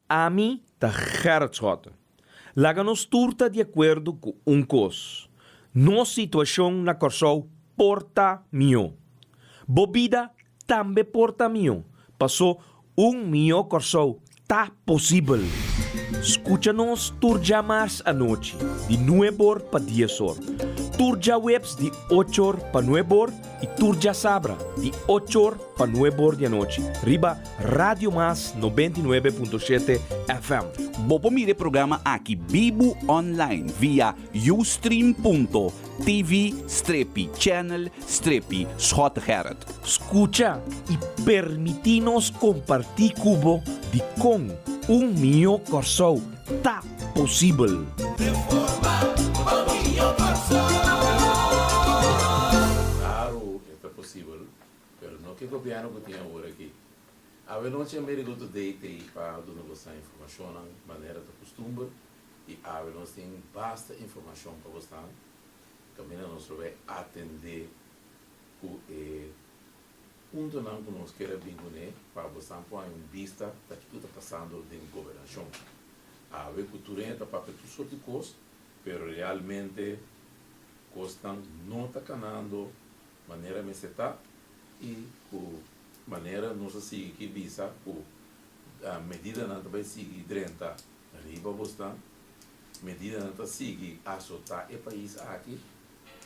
Ami ta Gerrit Schotte. Laga nos tur ta di akuerdo ku un kos, nos situashon na Kòrsou por ta mihó. Bo bida tambe por ta mihó, pasó un mihó Kòrsou ta posibel. Skucha nos tur djamars anochi di nueb'or pa dies'or, tur djaweps di och'or pa nueb'or i tur djasabra di och'or pa nueb'or di anochi riba Radio Mas 99.7 FM. Bo por mira e programa aki bibu online via ustream.tv strepi channel strepi Schottegerrit. Skucha i permití nos kompartí ku bo dikon un mihó Kòrsou ta posibel. Claro e ta posibel Pero no ke gobièrnu ku tin awor aki. Awe nochi Amerigo Today ta ei pa duna bosnan informashonnan manera ta kustumber i awe nos tin basta informashon pa bosnan kaminda nos lo bai atendé ku e puntonan ku nos kier a bin kuné pa bosnan por haña un bista ta kiko ta pasando den gobernashon. Awe ku tur hende ta papia tur sort di kos pero realmente kosnan no ta kanando Manera mester ta y cu manera nos a sigui ki bisa cu medidanan ta bay sigui drenta riba bosnan, medidanan ta sigui azota e pais aki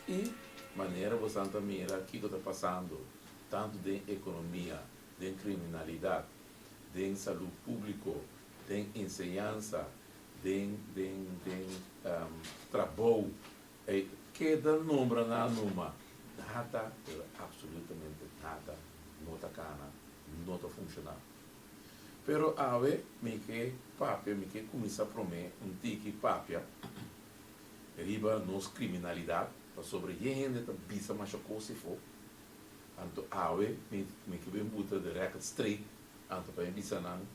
y manera bosnan ta mira kico ta pasando tanto den economia, den criminalidad, den salud publico, den enseñansa, den den den trabou. E keda nombra nan numa nada, pero absolutamente nada no ta kana, no ta funshoná. Pero awe mi ke papia, mi ke kuminsá promé un tiki papia riba nos kriminalidat, pasobra ye hende ta bisa masha kos efo. Anto awe mi mi ke bin buta the record straight, anto pa mi bisa nan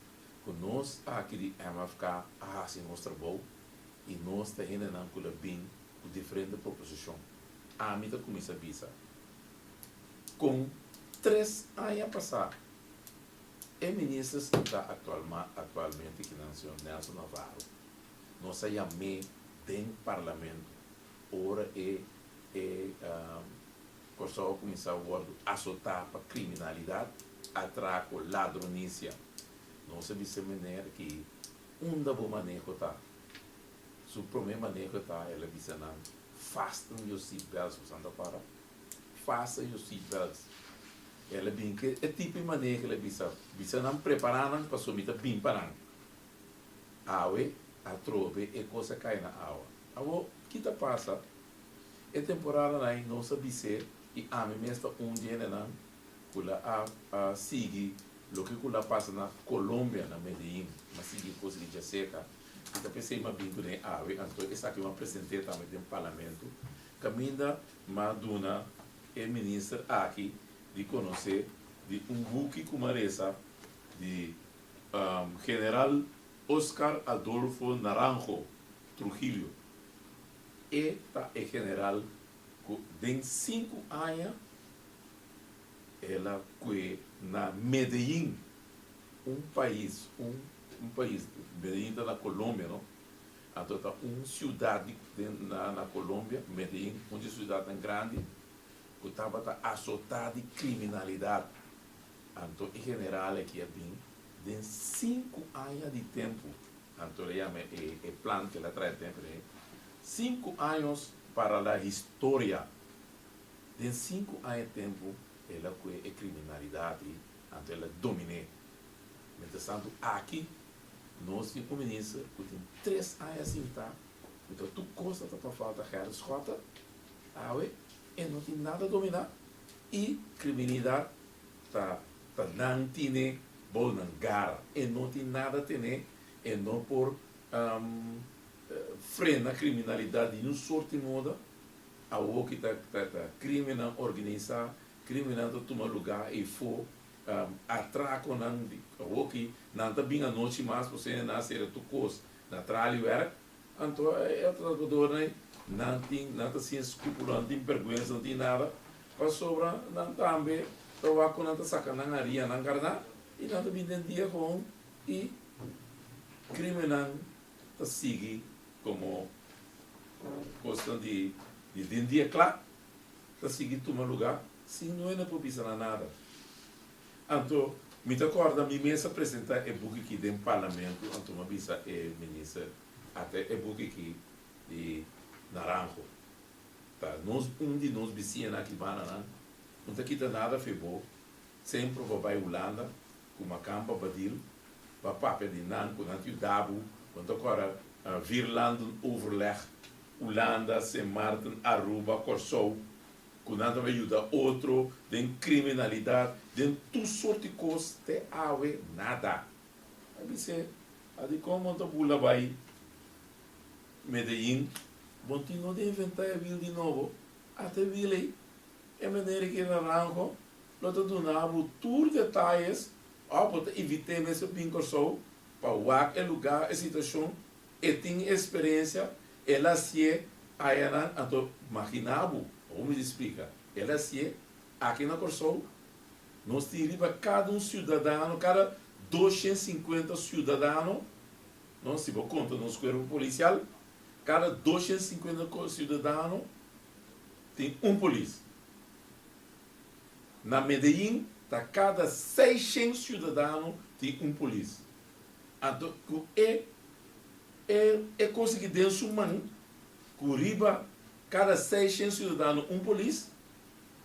ku nos aki di MFK a hasi nos trabou i nos ta hendenan ku la bin ku diferente proposishon. Ami ta kuminsá bisa kon tres aña pasá e minister sintá aktualmente kinan señor Nelson Navarro nos a yam'é den parlamento ora e e Kòrsou a kuminsá wòrdu asotá pa kriminalidat, atrako, ladronisia. Nos a bisa e meneer ki Unda bo maneho ta? Su prome maneho ta el a bisa nan, Fasten your seat belts, bo santa para? Fasten your seat belts. El a bin ke e tipo di maneho el a bisa, bisa nan prepara nan pasobra mi ta bin pa nan. Awe atrobe e kos a kai na awa. Awor, ki ta pasa? E temporadanan ei nos a bis'é i ami mes ta un di hendenan ku la a a sigui loke ku la pasa na Colombia, na Medellin. M'a sigui kos di djaserka i ta p'esei m'a bin kuné awe. Anto esaki m'a present'é tambe den Parlamento, kaminda m'a duna e minister aki di konosé di un buki ku m'a resa di General Oscar Adolfo Naranjo Trujillo. E ta e general ku den sinku aña El a kue na Medellin, un pais, un un pais, Medellin ta na Colombia no, anto ta un siudat di den na na Colombia, Medellin, un di e siudatnan grandi ku tabata asotá di kriminalidat. Anto e general aki a bin den sinku aña di tempu, anto el a yama e e plan ku el a trae tempu ei, Cinco años para la historia. Den sinku aña tempu el a kue e kriminalidat i anto el a dominé. Mientrastantu aki nos tin un minister ku tin tres aña sintá ku ta tur kos ta pa falta Gerrit Schotte, awe e no tin nada dominá i kriminalidat ta ta nan tine bou nan gara. E no tin nada tene, e no por frena kriminalidat di niun sorti moda. Awo ki ta ta crimennan organisa, crimennan ta tuma lugar eyfo, atraconan di awo ki nan ta bin anochi mas pasobra nan a cera tur cos na traliewerk, anto e atracadornan ey nan tin nan ta sin escrupulo, nan tin berguensa, nan tin nada pasobra nan tambe ta wak cu nan ta saca nan haria nan garna y nan ta bin den dia gewoon y. Krimennan ta sigui komo kosnan di di den dia kla ta sigui tuma lugá sin no hende por bisa nan nada. Anto mi ta kòrda mi mes a presentá e buki ki den parlamento anto mi a bisa e minister ata e buki ki di Naranjo ta nos un di nos bisiñanan aki banda nan no ta kita nada fe bo semper bo bai Hulanda ku Makamba Badil pa papia di nan ku nan tin dabu bo ta kòrda Vierlanden Overleg Hulanda, Sint Maarten, Aruba, Kòrsou ku nan ta bai yuda otro den kriminalidat den tur sort di kos te awe nada. A bis'é, A dikon bo ta bula bai Medellin? Bo tin no di inventá e wiel di nobo, ata e wiel ei, e manera ki Naranjo lo ta duna bo tur detayes òf bo ta invit'é mes pa bin Kòrsou pa wak e lugá, e situashon, e tin eksperensia, el a hasié ayanan, anto maginá bo, awor mi ta splika, el a hasié aki na Kòrsou, nos tin riba kada un siudadano, kada 250 siudadano, no, si bo konta nos kuerpo polisial, kada 250 siudadano tin un polis. Na Medellin ta kada 600 siudadano tin un polis. Anto ku e e e konsigi den su man ku riba kada 600 siudadano un polis,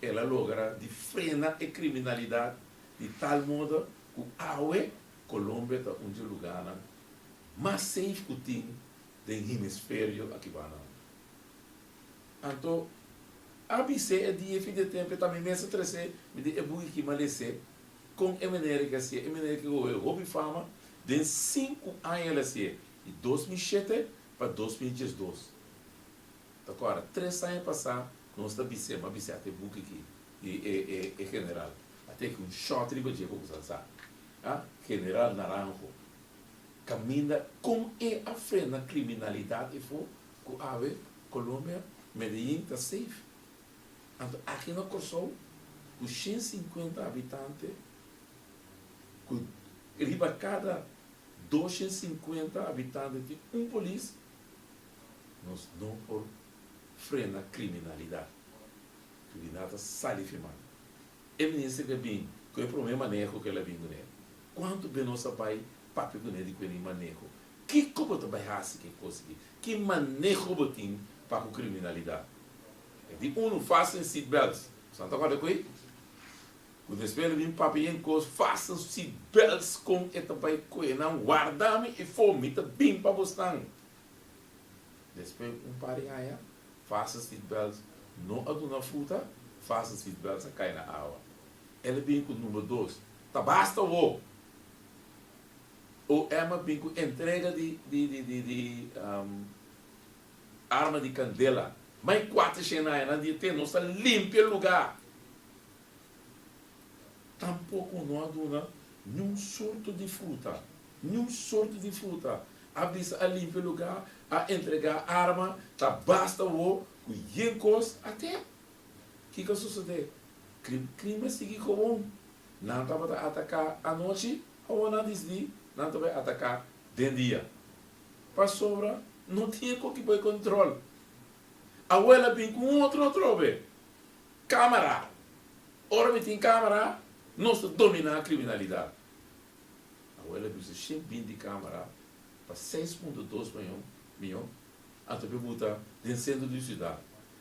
el a logra di frena e kriminalidat di tal modo ku awe Colombia ta un dje lugánan mas safe ku tin den hemisferio akibana. Anto a bis'é e dia fin di e tempu e ta mi mes a tres'é, mi di e buki ki m'a les'é, kon e manera ki a hasié, e manera ki gohe hopi fama, den sinku aña el a hasié, di 2007 pa 2012. Ta kòrda, tres aña pasá nos ta bis'é, m'a bis'é ata e buki ki di e e e general, a teke un shòt riba dje pa ku sa sa, a General Naranjo, kaminda kon e a frena kriminalidat efo Ku awe Colombia, Medellin ta safe. Anto aki na Kòrsou ku 150 habitante ku riba kada 250 habitante tin un polis, nos no por frena kriminalidat. Kriminalidat ta sali fi man. E minister ke bin ku e promé maneho ku el a bin kuné, kuantu be nos a bai papia kuné di kuné maneho? Kiko bo ta bai hasi ku e kos aki? Ki maneho bo tin pa ku kriminalidat? E di unu, fasten seat belts. Boso ta kòrda ku ei? Ku despues el a bin papia yen kos, fasten seat belts kon e ta bai kohe nan, warda mi efo, mi ta bin pa bosnan. Despues un par di aña, fasten seat belts no a duna fruta, fasten seat belts a kai na awa. El a bin ku number dos, ta basta wo! OM a bin ku entrega di di di di di arma di kandela. Mai kuater shen aña nan di e te nos ta limpia e lugá. Tampoko no a duna niun sorto di fruta, niun sorto di fruta. A bisa a limpia e lugá, a entregá arma, ta basta awor ku yen kos a te. Kiko a sosodé? Krim a sigui kowon. Nan tabata ataká anochi, awor nan disidí nan ta bai ataká den dia. Pasobra no tin e koki bai kontrol. Awor el a bin ku un otro atrobe, kámara. Ora mi tin kámara, nos ta dominá kriminalidat. Awor el a bisa 120 kámara pa 6.2 mion, anto pe buta den sentro di siudat.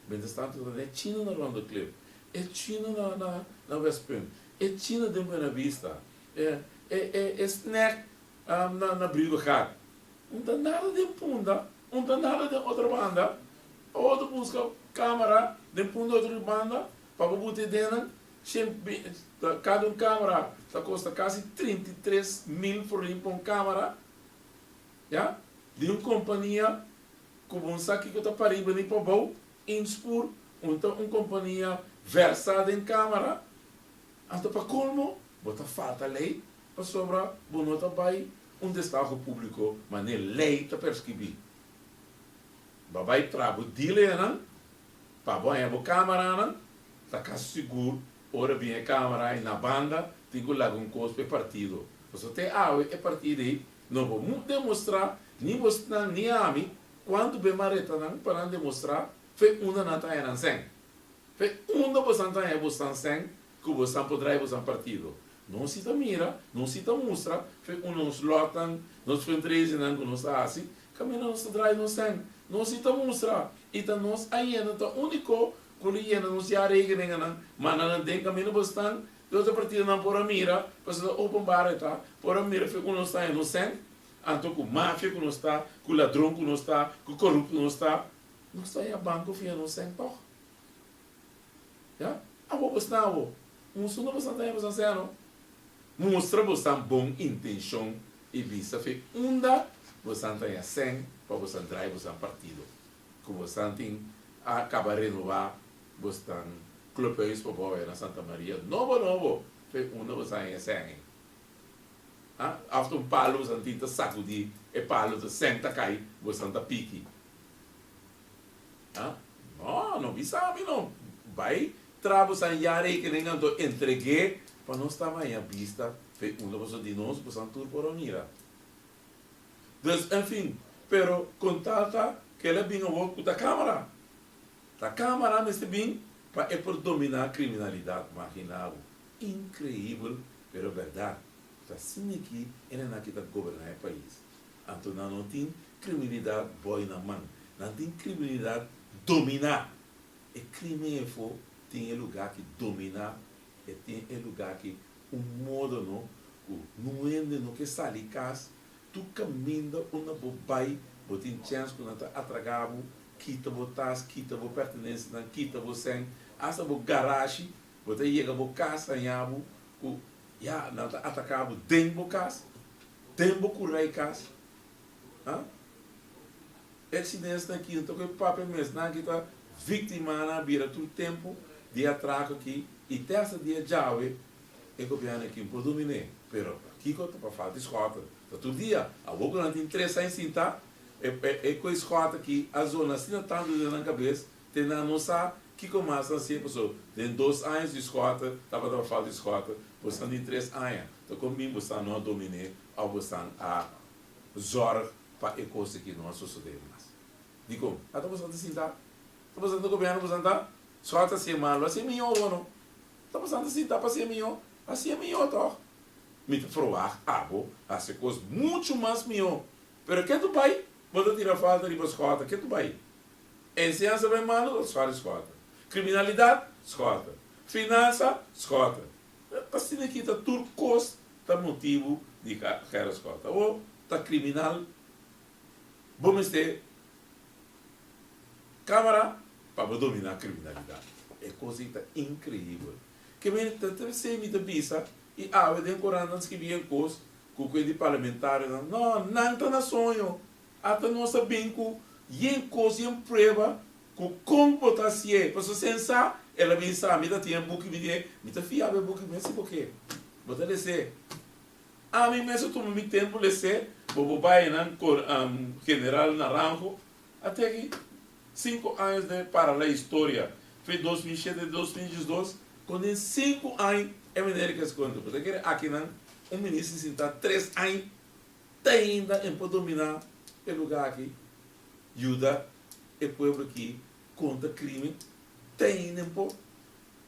Mientras tanto ta den chino na Rondo Cliff, e chino na na na Westpunt, e chino den Buena Vista, e e e e snack na na Brievengat. Un ta nada den Punda, un ta nada den otro banda. Awor ta buska camera den Punda otro banda pa bo buta e dennan. Cada un camera ta costa casi 33,000 florin pa un camera, ya, di un compania Ku bon sa kiko ta pariba ni pabou, Inspur un ta un kompania vèrsá den kámara, anto pa kolmo bo ta falta lei pasobra bo no ta bai un destaho públiko manera lei ta perskribí. Bo a bai tra bo dileanan pa bo haña bo kámaranan, ta kasi sigur ora bin e kámara ei na banda tin ku laga un kos pa e partido, pasobra te awe e partido ei. No bo mut demostrá ni bosnan ni ami kuantu be mareta nan pa nan demostrá fe unda nan ta haña nan sèn. Fe unda bosan ta haña bosan sèn ku bosan por drai bosan partido. Nos si ta mira, nos si ta mustra fe unda nos lòtnan, nos fundraisingnan ku nos ta hasi, kaminda nos ta drai nos sèn. Nos si ta mustra i ta nos a yena ta úniko ku lo yena nos jaarrekeningennan, manda nan den kaminda bosnan Di otro partidonan por a mira, pasobra ta openbaar e ta, por a mira fe ku nos ta inocent, anto ku mafia ku nos ta, ku ladron ku nos ta, ku corrupto nos ta, nos ta ya banco fia inocent toch. Ya? Abo bosnan abo, mustra no bosnan ta ya bosnan sea no. Mustra bosnan bon intencion y bisa fe unda bosnan ta ya sèn pa bosnan draai bosnan partido. Ku bosnan tin a kaba renoba Bosnan clubhuis pa bou na Santa Maria nobo nobo fe unda bo sa haña sèn ei? Ha? Of ta un palu bosan tin ta sakudí e palu ta sèn ta kai bosan ta piki? Ha? No, no bisa mi no. Bai tra bosan ya rekening anto entreg'é pa nos ta haña bista fe unda boso di nos bosan tur por a mira. Dus, en fin, pero kon tal ta ke el a bin awor ku ta kamara. Ta camara mester bin pa e por domina criminalidad, magina bo. Increibel pero berdad. Ta asina ki hendenan aki ta goberna e pais. Anto nan no tin criminalidad boy na man. Nan tin criminalidad domina. E crimen efo tin e lugar ki domina, e tin e lugar ki un modo no cu nun hende no ke sali cas Tur kaminda unda bo bai, bo tin chèns ku nan ta atragá bo, kita bo tas, kita bo pertenensianan, kita bo sèn, asta bo garashi. Bo ta yega bo kas haña bo ku ya nan ta ataká bo den bo kas, den bo kurai kas. Ha? E chines nan ki no ta koe papia mes, nan ki ta víktimanan a bira tur tempu di e atrako aki i te asta dia djawe. E gobièrnu aki por dominé, pero pakiko ta pa falta e schòter? Ta tur dia. Awor ku nan tin tres aña sintá, e e ku e schòter aki a zona asina tantu den nan kabes, te nan no sa kiko mas nan hasié, pasobra den dos aña di schòter tabata pa falta e schòter, bosan tin tres aña, ta kon bin bosan no a dominé òf bosan a zòrg pa e kos aki no a sosodé mas? Dikon? Ata bosan ta sintá? Ta bosan ta gobièrnu bosan ta? Schòter hasié malu, hasié mihó awor no. Ta pasando si ta pasia mihó? Hasia mihó tòg? Mi ta ferwagt abo hasi kos muchu mas mihó. Pero ke tu bai? Bo ta tira falta riba skòta. Ke tu bai? Enseñansa bai malu? Skòta skòta. Kriminalidat? Skòta. Finansa? Skòta. Asina ki ta tur kos ta motibu di gera skòta. Abo ta kriminal. Bo mester Camara pa bo domina criminalidad. E cos ei ta increibel. Ke men ta ta esey mi ta bisa y awe den corant nan scribi en cos cu cu e di parlamentarionan. No, nan ta na soño. Ata nos a bin cu yen cos yen prueba cu con bo ta hacié. Pasobra sen sa el a bin sa mi ta tin e buki mi di e mi ta fia bo e buki mes si bo ke. Bo ta les'é. Ami mes a tuma mi tempo les'é bo bo bay nan General Naranjo. A tegi sinku años de para la historia, fe 2007 te 2012, con den sinku añ e meneer ke skonde. Bo ta kere akinan un minister sinta tres añ te ainda en por domina e lugar aki, yuda e pueblo aki kontra crimen, te ainda en por,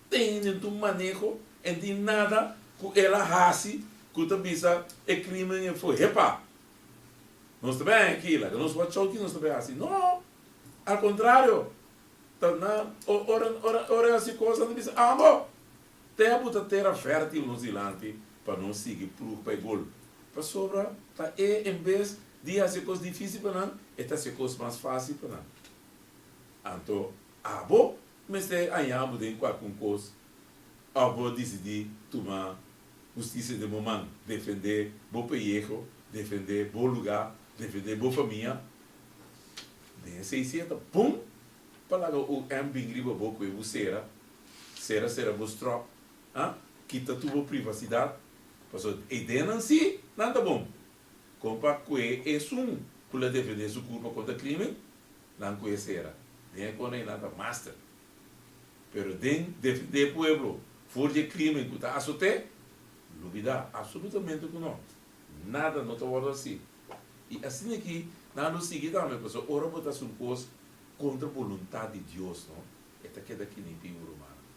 te ainda en tur maneho, en tin nada ku el a hasi ku ta bisa e crimen e for hepa. Nos ta bay aki, laga nos wak chou ki nos ta bay hasi. No! Al contrario, ta na ora ora ora e hasi cos nan ta bisa, Abo! Te a buta tera fertil nos dilanti pa nos sigui ploeg pa e gol. Pasobra ta e en bes di hasi e cos dificil pa nan, e ta hasi e cos mas facil pa nan. Anto abo mester haña bo den cualcun cos of bo dicidi tuma Hustisia den bo man, defendé bo peyeho, defendé bo lugá, defendé bo famia. Den esei si e ta bon pa laga OM bin riba bo ku e bo sera, sera sera bo stròp, ah, kita tur bo privasidat, pasobra e ideanan si nan ta bon. Kon pa kue esun ku la defendé su kurpa kontra krimen, nan kue sera. Den e kona ei nan ta master. Pero den defendé pueblo for di e crimen cu ta azoté, lubida absolutamente cu no. Nada no ta wordo haci. I asina aki nan lo sigui tambe, pasobra ora bo ta hasi un kos kontra boluntat di Dios, no, e ta keda kinipí bo rumannan.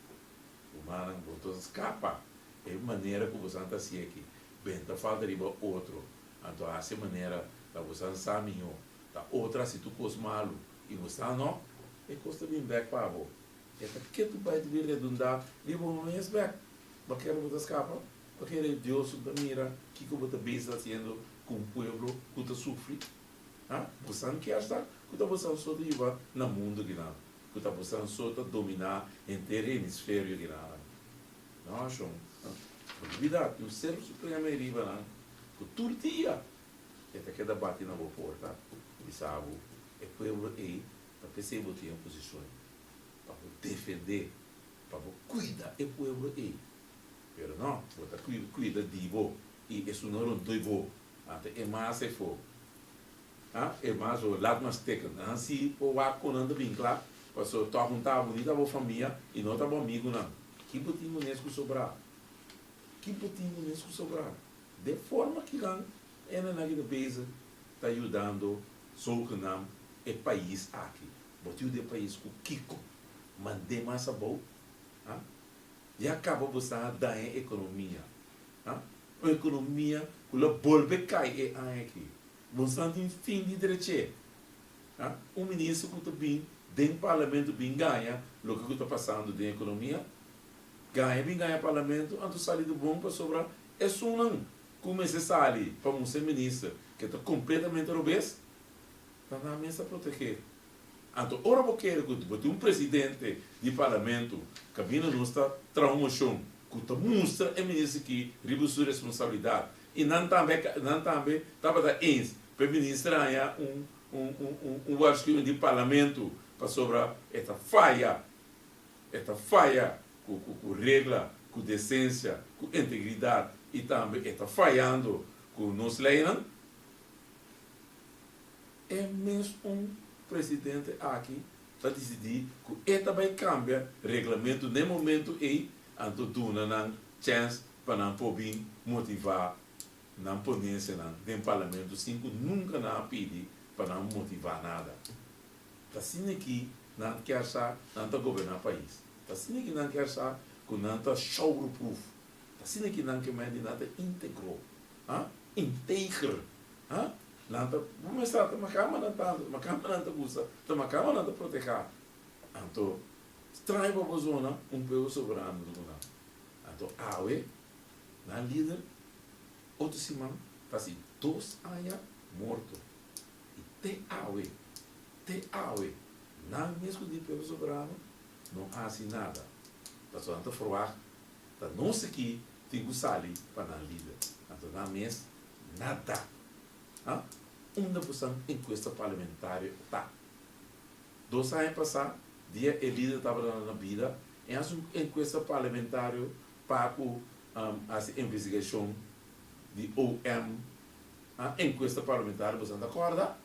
Rumannan, bo ta skapa e manera ku bosan ta hasi aki, benta falta riba otro, anto hasi e manera ta bosan sa mihó, ta otro hasi tur kos malu i bo sa no, e kos ta bin bèk pa bo. E ta ketu bai ta bin redundá riba bo mes bèk. Bo kere bo ta skapa? Bo kere Dios ta mira kiko bo ta bezig hasiendo ku un pueblo ku ta sufri? Ha? Bosan kier sa ku ta bosan so ta yuba na mundu kinan, ku ta bosan so ta dominá henter e hemisferio kinan? No, shon. Bo lubidá, tin un Ser Supremo ei riba nan ku tur dia e ta keda bati na bo porta bisa bo, e pueblo ei ta p'esei bo tin e posishon ei, pa bo defendé, pa bo kuida e pueblo ei. Pero no, bo ta kuida di bo i esun no rondoi bo. Anto e mas efo, ha, e mas o laat maar stikken. Nan si por wak kon nan ta bin kla, pasobra tòg un ta bo, ni ta bo famia i no ta bo amigunan. Ki bo tin kunes ku sobrá? Ki bo tin kunes ku sobrá? Den forma ki nan hendenan ki ta bezig ta yudando zogenaamd e pais aki. Bo ta yuda e pais ku kiko? Mand'é mas abou? Ha? Ya kaba bo sa daña e ekonomia. Ha? Un ekonomia ku lo bolbe kai e aña aki. Bo sa tin fin di drech'é. Ha? Un minister ku ta bin den parlamento bin gaña loke ku ta pasando den ekonomia, gaña bin gaña parlamento anto sali di bon pasobra esunnan ku mester sali pa mustra e minister ke ta kompletamente robes, ta nan mes ta protegé. Anto ora bo kere ku bo tin un presidente di parlamento kaminda nos ta traha un moshon ku ta mustra e minister aki riba su responsabilidat i nan tambe nan tambe tabata eens pa e minister haña un un un un waarschuwing di parlamento pasobra e ta faya e ta faya ku ku ku regla ku desensia ku integridat i tambe e ta fayando ku nos leinan. E mes un presidente aki ta disidí ku e ta bai kambia reglamentu n'e momentu ei, anto duna nan chèns pa nan por bin motivá nan ponensianan den parlamento sin ku nunka nan a pidi pa nan motivá nada. Ta asina ki nan kier sa nan ta goberná pais. Ta asina ki nan kier sa ku nan ta shouderproof. Ta asina ki nan ke mende nan ta íntegro, ha? Integer, ha? Nan ta kuminsá ta makamba nan tantu, ta makamba nan ta gusta, ta makamba nan ta protehá. Anto, straño pa bo zona un pueblo soberano di ku nan. Anto awe, nan lider, otro siman ta hasi dos aña morto. I te awe, te awe, nan mes ku di pueblo soberano no a hasi nada. Pasobra nan ta ferwagt ta nos aki tin ku sali pa nan lider. Anto nan mes Nada. Ha? Unda bosan encuesta parlamentario ta? Dos aña pasá, dia e lider tabata na bida, e hasi un encuesta parlamentario pa cu hasi investigacion di OM. Ha? Encuesta parlamentario, bosan ta corda?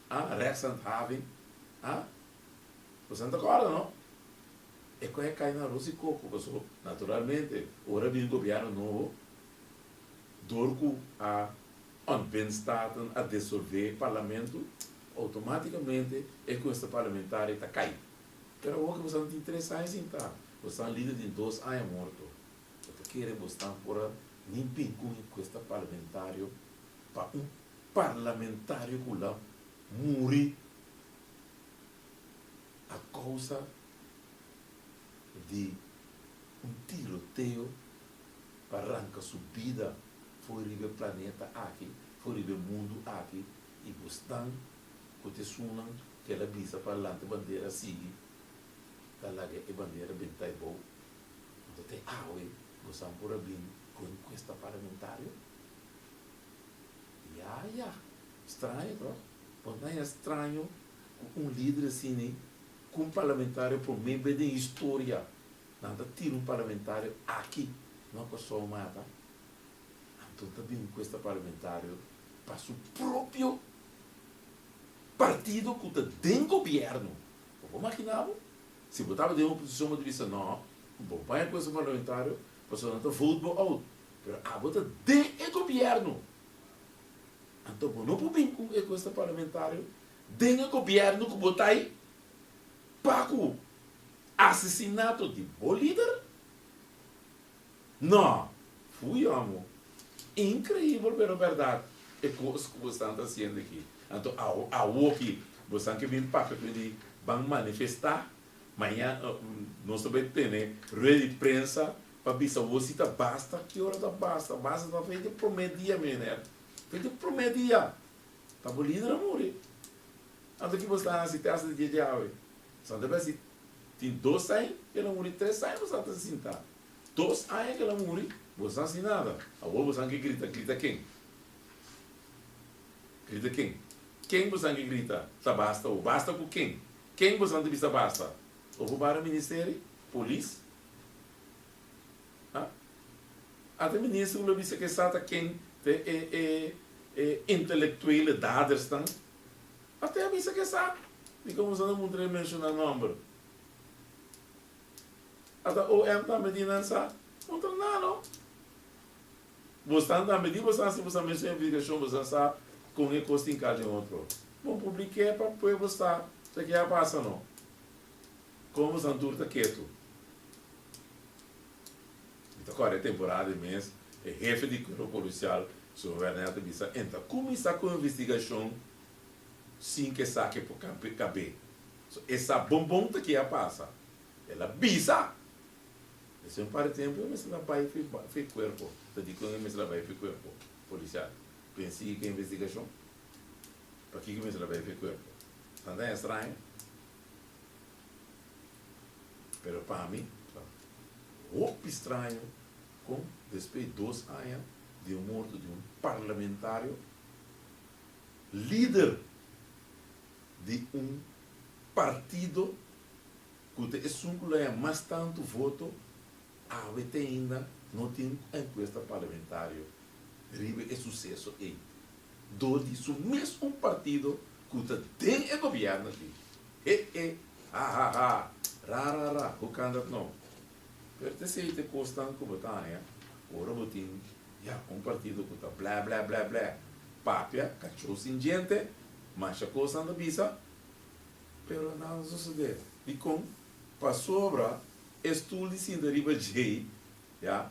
Ha? Rechtshandhaving. Ha? Bosan ta corda, no? E coge cay na arroz y coco, pasobra naturalmente ora bin gobierno nobo, Dor ku a ontbind Staten a desolvé Parlamento, outomátikamente e kuesta parlamentario ta kai. Pero awor ku bosan tin tres aña sintá, bosan lider tin dos aña morto, bo ta kere bosnan por a ni bin ku un enkuesta parlamentario pa un parlamentario ku la muri a kousa di un tiroteo pa ranka su bida for riba e planeta aki, for riba e mundu aki, i bosnan ku ta esunnan ku el a bisa pa lanta e bandera sigui, ta laga e bandera benta ebou. Anto te awe bosan por a bin ku enkuesta parlamentario? Ya, ya. Straño tòg? Bo ta haña straño ku un lider asina, ku un parlamentario promé bes den historia Nan ta tira un parlamentario aki na Kòrsou mata, anto ta bin kuesta parlamentario pa su propio partido ku ta den gobièrnu. Bo por magina bo? Si bo tabata den oposishon bo ta bisa no, bo bai a kuesta parlamentario pasobra nan ta vote bo out, pero abo ta den e gobièrnu. Anto bo no por bin ku un enkuesta parlamentario den e gobièrnu ku bo ta ei pa ku asesinato di bo lider? No! Fui amo. Increibel pero berdad e cos cu bosan ta haciendo aki. Anto awoki bosan ke bin papia cu di ban manifesta, maña nos ta bay tene rueda di prensa pa bisa bo si ta basta, ki ora ta basta? Basta ta fe di prome dia meneer, fe di prome dia ta bo lider a muri. Anto ki bo sta haci te hasta di dia di awe? Bosan ta bay haci tin dos aña cu el a muri, tres aña bosan ta sinta. Dos aña ku el a muri, bo sa hasi nada. Awor bo san ke grita, grita ken? Grita ken? Ken bo san ke grita ta basta o basta ku ken? Ken bo san ta bisa basta? Openbare Ministerie? Polis? Ha? Ata minister ku lo bisa ke sa ta ken ta e e e intelektuele dadersnan? Ata e a bisa ke sa. Dikon bo sa ta muntra e menshona nomber? Ata OM tambe di nan sa contra nan no. Bosnan tambe di bosnan si bosan mesun investigashon bosan sa con e cos tin ka den otro. Bon publike pa pueblo sa sa ke a pasa no. Con bosan tur ta ketu. Mi ta corda e temporada di mes e hefe di cuerpo policial señor Werner ta bisa en ta cuminsa cu investigashon sin ke sa ke por cabe. So e sa bon bon ta ke a pasa. El a bisa! Despues un par di tempu e mester a bai fi kuerpo. Ta dikon e mester a bai fi kuerpo polisial? Pen sigui ku e investigashon? Pakiko e mester a bai fi kuerpo? Nan ta estraño. Pero pa mi ta hopi straño kon despues di dos aña di un morto di un parlamentario, lider di un partido ku ta esun ku lo haña mas tantu voto, awe te ainda no tin enkuesta parlamentario riba e suseso ei dor di su mes un partido ku ta den e gobièrnu aki. He he, ha ha ha, ra ra ra, hoe kan dat nou? Pero ta esei ta e kosnan ku bo ta haña ora bo tin, ya, un partido ku ta blè blè blè blè, papia, kachó sin djente, masha kosnan ta bisa, Pero nada no sosodé. Dikon? Pasobra e stul di sinta riba djei, ya,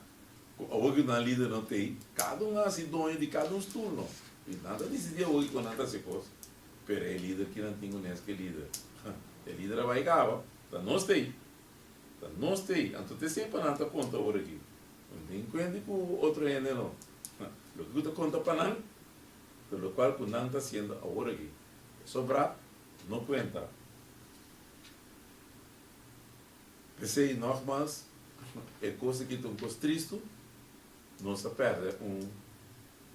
ku awor ku nan lider no t'ei, kada un a hasi doño di kada un stul no. I nan ta disidí awor kiko nan ta hasi kos. Pero e lider ki nan tin ku nes ku e lider? E lider a bai kaba. Ta nos t'ei. Ta nos t'ei. Anto te semper nan ta konta awor aki. No tin kuenta ku otro hende no. Loke ku ta konta pa nan, ta lokual ku nan ta hasiendo awor aki. Sobrá no kuenta. P'esei nògmas e kos aki ta un kos tristu, nos a pèrdè un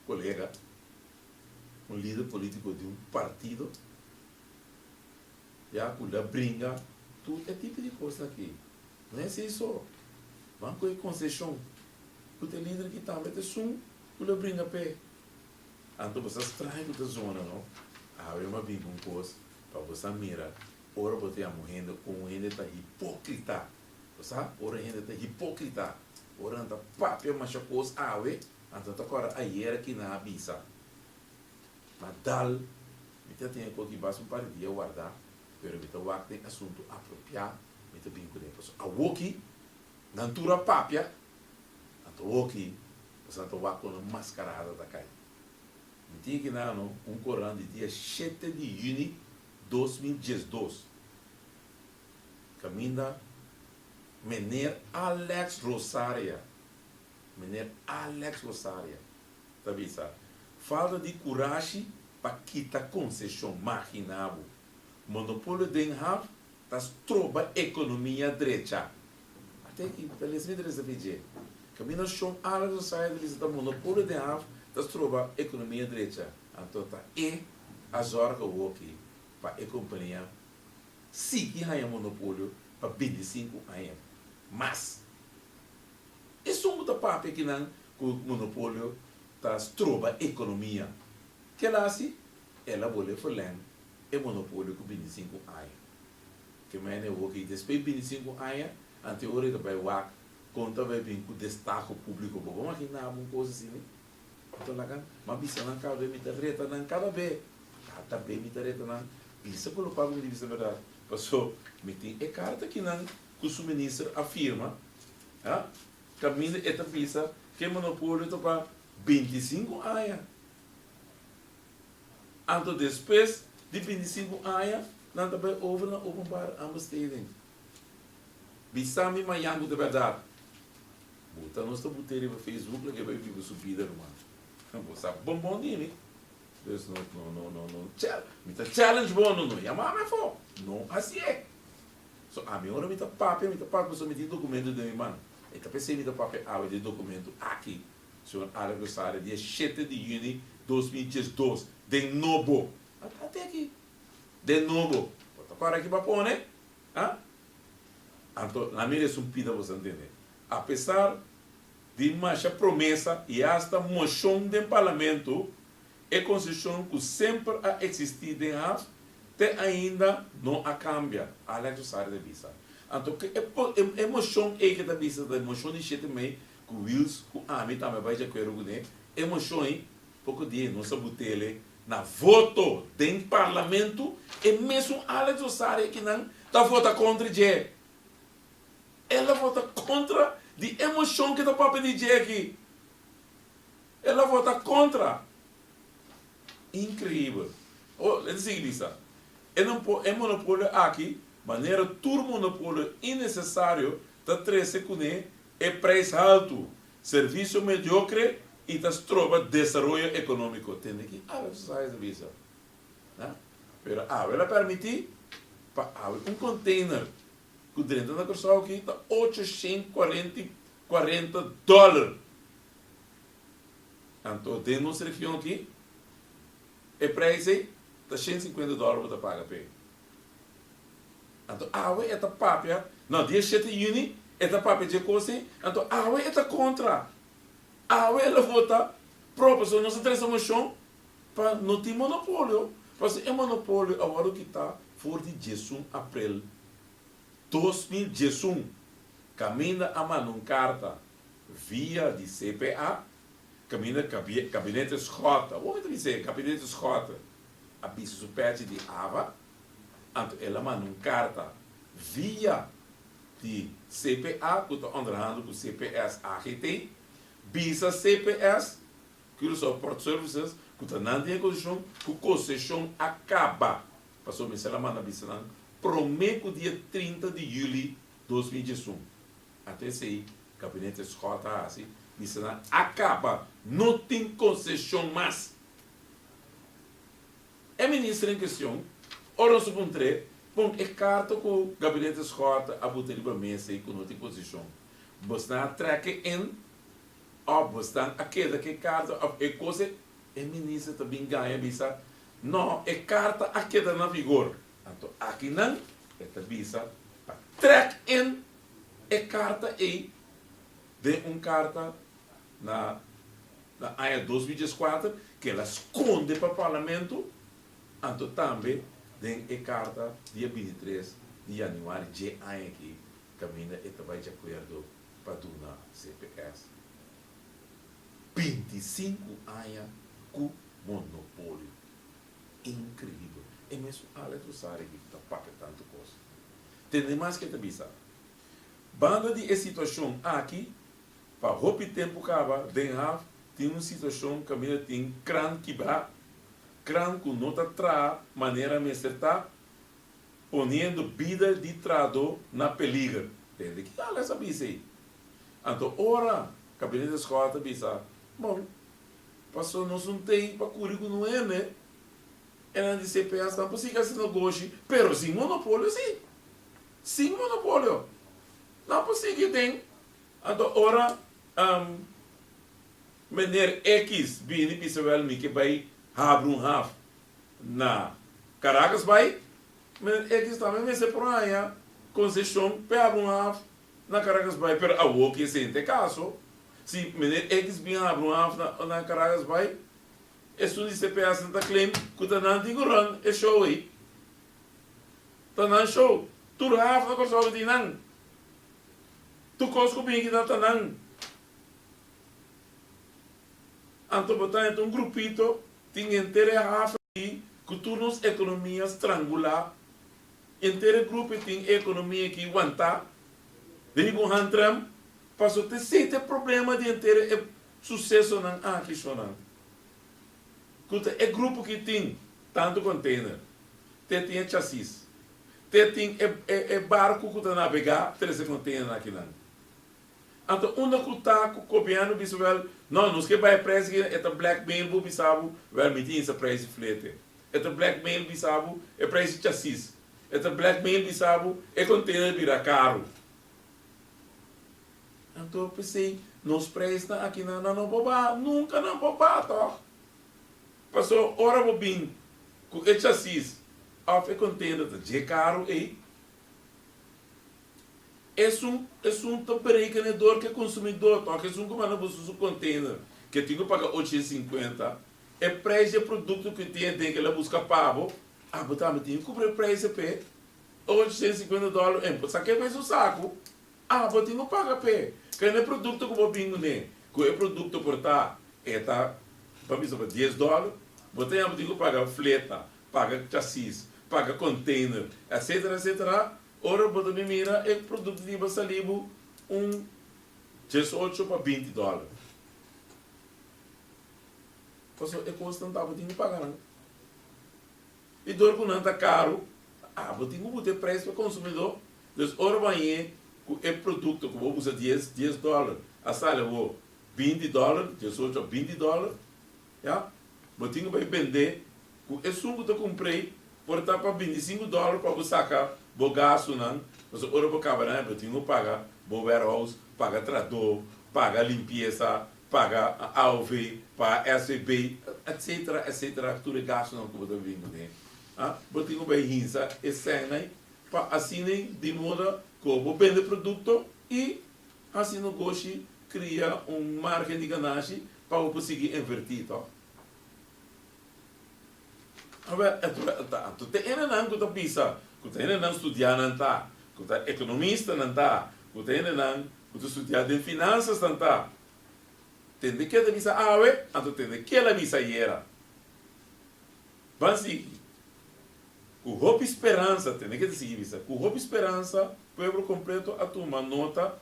kolega, un lider polítiko di un partido, ya ku la bringa tur e tipo di kosnan aki. No esei so, ban ku e konseshon ku ta e lider aki tambe ta esun ku la bringa p'e. Anto bo sa straño ku ta zona no? Awe mi a bin ku un kos pa bo sa mira ora bo ta yama un hende ku un hende ta hipókrita. Bo sa? Ora hende ta hipókrita, ora nan ta papia masha kos awe, anto nan ta kòrda ayera ki nan a bisa. Ma dal, mi ta tin e kos ki basta un par di dia wardá, pero mi ta wak den asuntu apropiá, mi ta bin kuné. Pasobra awoki nan tur a papia, anto awoki Pasobra ta wak kon nan maskarada ta kai. Mi tin aki na ano un koran di dia shete di yüni 2012, kaminda Meneer Alex Rosaria, Meneer Alex Rosaria, ta bisa, Falta di kurashi pa kita konseshon, magina bo. Monopolio den haf Ta stroba ekonomia drecha. Ate aki ta lesa mi ta lesa fi dje. Kaminda shon Alex Rosario ta bisa ta monopolio den haf ta stroba ekonomia drecha. Anto ta e a zorga woki pa e kompania sigui haña monopolio pa 25 aña mas. Esun ku ta papia kinan ku monopolio ta stroba ekonomia. Kela hasi? El a bole verleng e monopolio ku 25 aña. Ke mene hoki despues 25 aña ante ora e ta bai wak kon ta bai bin ku destaho publiko. Bo por magina bo un kos asina? Anto laga m'a bisa nan kada be mi ta reta nan kada be. Kada be mi ta reta nan. Bisa ku lo papia mi di bisa bèrdat. Paso mi tin e karta kinan ku su minister a firma, ha, kaminda e ta bisa ku e monopolio ta pa bintisinku aña. Anto despues di bintisinku aña nan ta bai over na openbare aanbesteding. Bisa mi mañan ku ta bèrdat. Bo ta nos ta but'é riba Facebook loke bai biba su bida ruman. Bo sa bon bon di mi. Dus no no no no no mi ta challenge bo no no yama mi afó. No hasié. So ami ora mi ta papia mi ta papia pasobra mi tin documento den mi man. E ta p'esei mi ta papia awe di e documento aki señor Alex Rosario dia shete di juni 2012 den nobo. Ata aki den nobo. Bo ta kòrda ki bo a pone? Ha? Anto la mi resun pida boso ntende. Apesar di masha promesa i asta moshon den parlamento, e konseshon ku semper a eksistí den haf te ainda no a kambia, Alex Rosario ta bisa. Anto ke e moshon ei ke ta bisa ta e moshon di shete mei ku Wiels ku ami tambe a bai di akuerdo kuné. E moshon ei poko dia nos a but'ele na voto den parlamento, e mesun Alex Rosario akinan ta vota kontra dje. El a vota kontra di e moshon ke ta papia di dje aki. El a vota kontra. Inkreibel. Oh, e ta sigui bisa, E e monopolio aki, manera tur monopolio innesesario, ta trese kuné e preis haltu, servisio mediokre i ta stroba desaroyo ekonómiko. Tende ki Alex Osayi ta bisa. Na? Pero awe el a permití pa awe un container ku drenta na Kòrsou aki ta 840 dòler. Anto den nos region aki e preis ei ta 150 dòler bo ta paga p'e. Anto awe e ta papia, no, dia shete yüni e ta papia dje kos ei, anto awe e ta kontra. Awe el a vota pro, pasobra nos a trese moshon pa no tin monopolio, pasobra e monopolio a wòrdu kitá for di diesun aprel 2011, kaminda a manda un karta via di CPA, kaminda Kabinete Schotte, awor mi ta bisa e Kabinete Schotte a bisa su pèchi di ava. Anto el a manda un karta via di CPA ku ta onderhandel ku CPS AGT, bisa CPS, Curaçao Port Services, ku ta nan den e konseshon, ku konseshon a kaba. Pasobra mester a manda bisa nan promé ku dia 30 di yüli 2011. Anto esei Gabinete Schotte a hasi, bisa nan a kaba, no tin konseshon mas. E minister en kestion, ora nos a puntr'é, Bon, e karta ku Gabinete Schotte a buta riba mesa ei ku no tin posishon, bosnan a trèk e in òf bosnan a keda ku e karta òf e kos ei? E minister ta bin gaña bisa, No, e karta a keda na vigor. Anto akinan e ta bisa pa trèk in e karta ei den un karta na Na aña 2014 ku el a skonde pa Parlamento, anto tambe den e karta dia 23 di yanüari dje aña aki kaminda e ta bai djakuerdo pa duna CPS 25 aña ku monopolio. Inkreibel. E mesun Alex Rosario aki ku ta papia tantu kos. Tende mas ke ta bisa. Banda di e situashon aki Pa hopi tempu kaba den haf tin un situashon kaminda tin kran kibrá, kran ku no ta traha manera mester ta, poniendo bida di trahadó na peliger. Tende ki Alex a bisa ei. Anto ora Gabinete Schotte ta bisa, Bon, paso nos un tei pa kuri ku no hende, e nan di CPS nan por sigui hasi negoshi, pero sin monopolio si. Sin monopolio. Nan por sigui den Anto ora meneer X bini bisa wel mi ke bai habri un haf na Caracas bai, meneer X tambe mester por haña concesión p'e habri un haf na Caracas bai, pero awor ke esei no ta e caso. Si meneer X bin habri un haf na Caracas bai, esun di CPS nan ta claim ku ta nan tin ku run e show ei. Ta nan show. Tur haf na Kòrsou tin nan. Tur kos ku bin kita ta nan. Anto bo ta henter un grupito tin henter e haven aki ku tur nos ekonomia strangulá. Henter e grupo tin e ekonomia aki wantá den ningun handrem. Paso ta esei ta e problema di henter e susesonan aki, shonnan. Ku ta e grupo ki tin tantu container, te tin e chasis, te tin e e barku ku ta nabegá trese container akinan. Anto unda ku ta ku gobièrnu bisa wèl, no, nos ke bai e preis aki, e ta blackmail bo bisa bo, wèl mi tin hisa preis di flete. E ta blackmail bisa bo e preis di chasis. E ta blackmail bisa bo e container bira karu. Anto p'esei nos preisnan akinan nan no por baha, nunka nan por baha tòg. Pasobra ora bo bin ku e chasis òf e container ta dje karu ei, Esun esun ta berekene dor ke konsumidor tok esun ku manda buska su container ke tin ku paga 850 e prijs di e produkto ku tin aden ke el a buska pa bo abo tambe tin ku kubra e prijs p'e 850 dollar en por sake p'e su saku abo tin ku paga p'e kende e produkto ku bo bin kuné ku e produkto por ta e ta pa bisa pa dies dollar bo ta yama bo tin ku paga fleta paga chasis paga container etcetera etcetera. Ora bo ta bin mira e produkto di bo sali bo un 18 pa 20 dòler. Pasobra e kosnan ta bo tin ku paga nan. I dor ku nan ta karu, abo tin ku buta e preis pa konsumidó. Dus ora bo hañ'é ku e produkto ku bo usa dies dies dòler a sali bo 20 dòler, 18 a 20 dòler, ya, bo tin ku bai bend'é Ku esun ku ta kumpr'é por ta pa 25 dòler pa bo saka bo gastunan, pasobra ora bo kaba nan bo tin ku paga bo warehouse, paga tradó, paga limpiesa, paga AOV, paga SVB, etcetera, etcetera, tur e gastunan ku bo ta bin kuné. Bo tin ku bai hinsa e sènnan pa asina di moda ku bo bende produkto i hasi negoshi, kria un margen di ganashi pa bo por sigui invertí, tòg? Awel, anto te hendenan ku ta bisa ku ta hendenan studiá nan ta, ku ta ekonomistanan ta, ku ta hendenan ku ta studiá den finansas nan ta. Tende ke ta bisa awe, anto tende ke el a bisa ayera. Ban sigui. Ku hopi speransa, tende ke ta sigui bisa, ku hopi speransa pueblo kompleto a tuma nota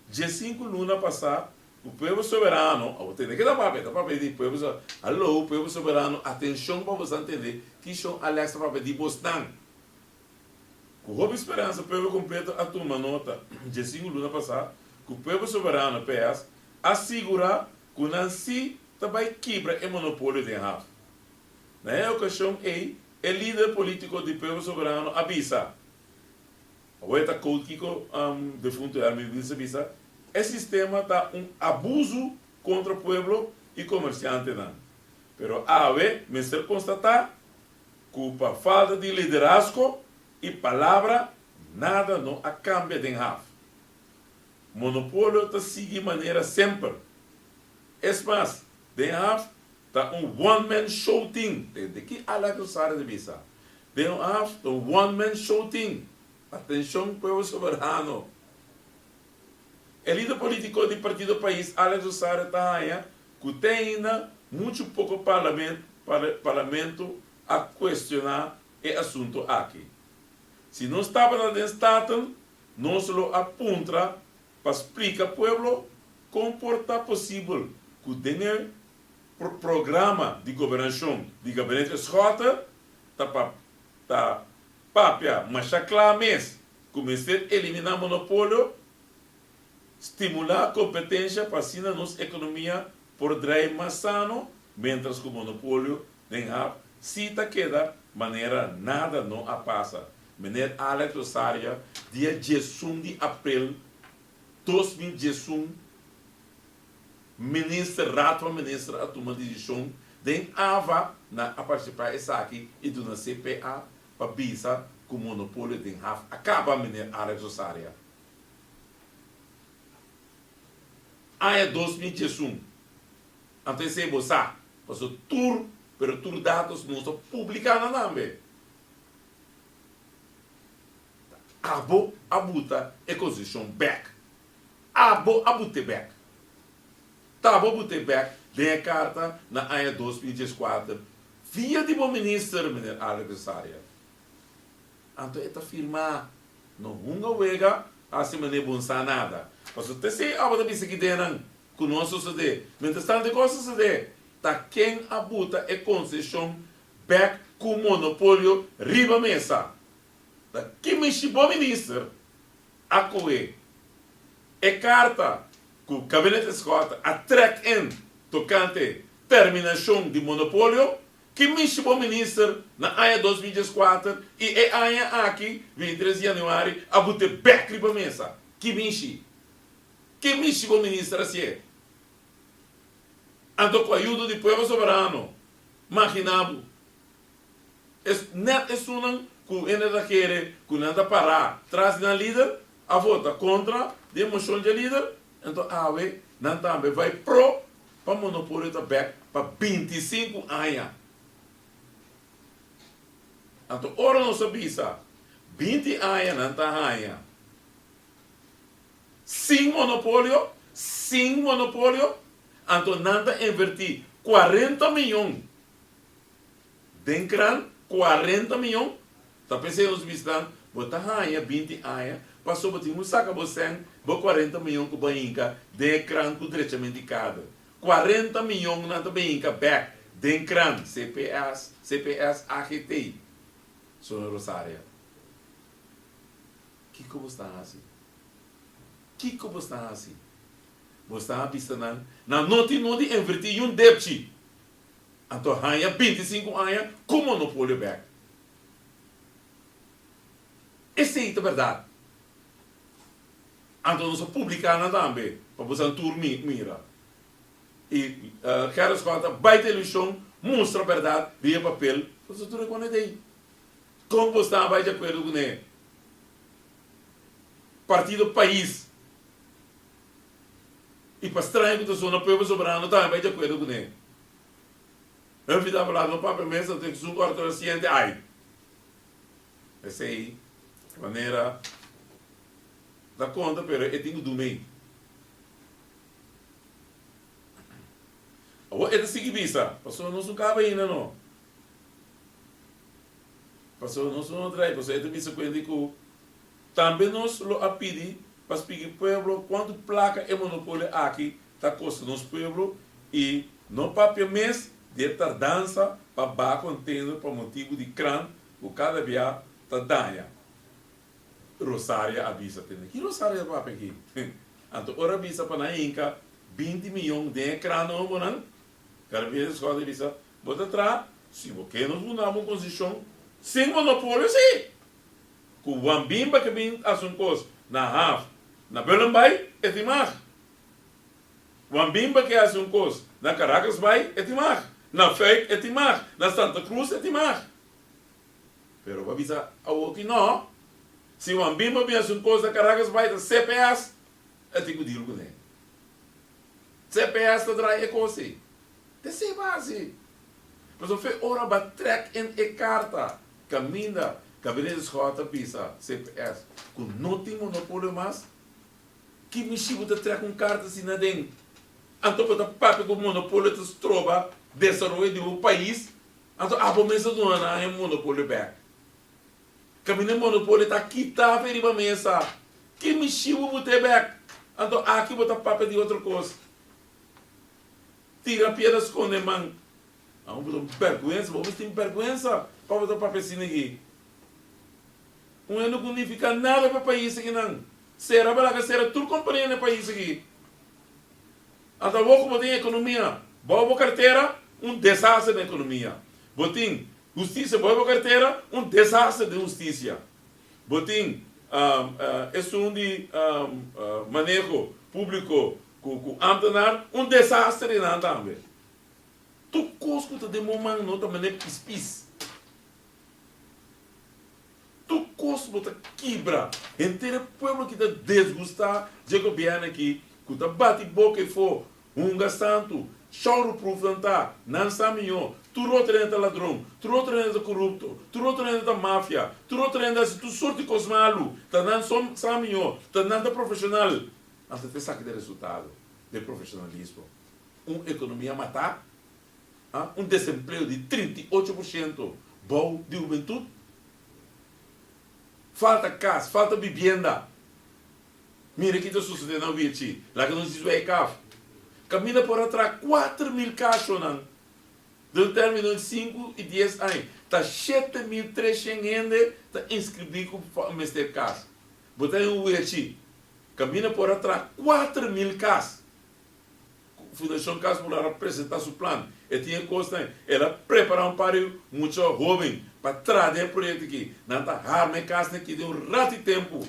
dje sinku luna pasá Ku pueblo soberano, abo tende ke ta papia, ta papia di pueblo soberano. Hallo, pueblo soberano, atencion pa bosnan tende kishon Alex ta papia di bosnan. Ku hopi speransa pueblo completo a tuma nota dje sinku luna pasá ku pueblo soberano, PS, a sigurá ku nan sí ta bai kibra e monopolio den haf. Na e okashon ei e lider politiko di pueblo soberano a bisa, Awor e ta koud kiko defunto Herman Wilson a bisa, e sistema ta un abusu kontra pueblo i komersiantenan. Pero awe mester konstatá ku pa falta di liderazgo i palabra nada no a kambia den haf. Monopolio ta sigui manera semper. Es mas, den haf ta un one man show tin, tende ki Alex Rosario ta bisa, Den un af ta un one man show tin. Atencion pueblo soberano. E lider politico di Partido Pais Alex Rosario ta haña cu te ainda mucho poco parlamento a cuestiona e asunto aki. Si nos tabata den Staten nos lo a puntra pa splica pueblo con por ta posibel cu den e programa di gobernacion di Gabinete Schotte ta pa ta papia masha kla mes ku mester eliminá monopolio, stimulá kompetensha pa asina nos ekonomia por drai mas sano miéntras ku monopolio den haf sí ta keda manera nada no a pasa, Meneer Alex Rosaria dia 11 di aprel 2011. Minister, Raad van Minister a tuma desishon den ava na a partisipá esaki i duna CPA pa bisa ku monopolio den haf a kaba, Meneer Alex Rosaria. Aña 2011. Anto esei bo sa, pasobra tur, pero tur datos nos ta publiká nan tambe. Ta abo a buta e konseshon bèk. Abo a bute bek. Ta abo bute bek. den e karta na aña 2014 via di bo minister, meneer Alex Rosaria. Anto e ta firma, No hunga wega hasi manera bo no sa nada. Pasobra te esei abo ta bisa kidenan ku no a sosodé. Mientrastanto e kos a sosodé, ta ken a buta e konseshon bèk ku monopolio riba mesa? Ta ki mishi bo minister a kohe e karta ku Gabinete Schotte a trèk in tokante terminashon di monopolio? Ki mishi bo minister na aña 2014 i e aña aki, 23 di januari, a bute bek riba mesa? Ki mishi? Ki mishi bo minister a hasié? Anto ku ayudo di Pueblo Soberano, magina bo, es net esunnan ku hende ta kere ku nan ta pará tras di nan lider a vota kontra di e moshon dje lider, anto awe nan tambe bai pro pa monopolio ta bek pa 25 aña. Anto ora nos a bisa 20 aña nan ta haña sin monopolio, sin monopolio, anto nan ta invertí 40 miyon den kran, 40 miyon, ta p'esei nos bisa nan bo ta haña 20 aña pasobra bo tin ku saka bo sèn, bo 40 miyon ku bo a hinka den e kran ku drechament di kader. 40 miyon nan ta bin hinka bèk den kran, CPS, CPS, AGT, Sra. Rosaria. Kiko bo sta hasi? Kiko bo sta hasi? Bo sta a bisa nan, nan no tin nodi invertí yun depchi. Anto haña 25 aña ku monopolio bèk. Esei ta bèrdat. Anto nos a publiká nan tambe pa boso tur mira. I Gerrit Schotte a bai televishon mustra bèrdat riba e papel, boso tur a kone dei. Kon bo sta bai di akuerdo kuné? Partido Pais i pa straño ku ta sona Pueblo Soberano tambe bai di akuerdo kuné. Humphrey ta habla no papia mes anto esun ku Arturo siente ai. Esei manera ta konta pero e tin ku dumei. Awor e ta sigui bisa, pasobra nos no kaba ainda no. Pasobra nos no trae, pasobra e ta bisa kuenta ku tambe nos lo a pidi pa spiki pueblo kuantu plaka e monopolio aki ta kosta nos pueblo i no papia mes di e tardansa pa baha kontender pa motibu di krant ku kada bia ta daña. Rosaria a bisa tende. Ki Rosaria ta papia aki? Anto ora a bisa pa nan hinka 20 miyon den e krant nobonan, Gabinete Schotte a bisa, Bo ta traha, si bo ke nos duna bo un konseshon sin monopolio si! Ku Juan Bimba ke bin hasi un kos na haf na Bullenbaai, e tin mag. Juan Bimba ke hasi un kos na Caracasbaai, e tin mag. Na Fuik, e tin mag. Na Santa Cruz, e tin mag. Pero bo a bisa awoki no. Si Juan Bimba bin hasi un kos na Caracasbaai ta CPS e tin ku deal kuné. CPS ta draai e kos ei. Te si bo hasi. Pasobra fe ora bo a trek in e karta kaminda Gabinete Schotte ta bisa CPS ku no tin monopolio mas, ki mishi bo ta trek un karta asina aden? Anto bo ta papia ku monopolio ta stroba desaroyo di bo pais, anto abo mes ta duna nan e monopolio bek. Kaminda e monopolio ta kita fe riba mesa, ki mishi bo bute bek? Anto aki bo ta papia di otro kos. Tira piedra skonde man. Amo bo ta un bèrgwensa, bo mes tin bèrgwensa pa bo ta papia asina aki. Un hende ku nifiká nada pa e pais akinan. Sera bo laga sera tur kompania na e pais aki. Anto awor ku bo tin ekonomia bou bo kartera, un desaster den ekonomia. Bo tin hustisia bou bo kartera, un desaster den hustisia. Bo tin esun di maneho públiko Ku ku ambtenaar un desaster di nan tambe. Tur kos ku ta den bo man no ta manera pis pis. Tur kos bo ta kibra. Henter e pueblo ki ta desgusta dje gobierno aki ku ta bati boka efo, hunga santu, showruproof nan ta, nan sa mihó, tur otro hende ta ladron, tur otro hende ta korupto, tur otro hende ta mafia, tur otro hende hasi tur sort di kos malu, ta nan so sa mihó, ta nan ta profeshonal. Anto ta esaki ta e resultado di e profesionalismo. Un ekonomia matá, un desempleo di 38% bou di hubentut, falta kas, falta bibienda. Mira ki ta sosodé na Wichi, laga nos di wijk af. Kaminda por a traha 4000 kashonan den un término di sinku i dies aña. Ta 7300 hende ta inskribí ku mester kas. Bo ta den Wichi, kaminda por a traha 4000 kas. Fundashon Kas Popular a presentá su plan. E tin e kosnan. El a prepará un par di mucha hóben pa traha den e proyekto aki. Nan ta harma e kasnan aki den un rat di tempu.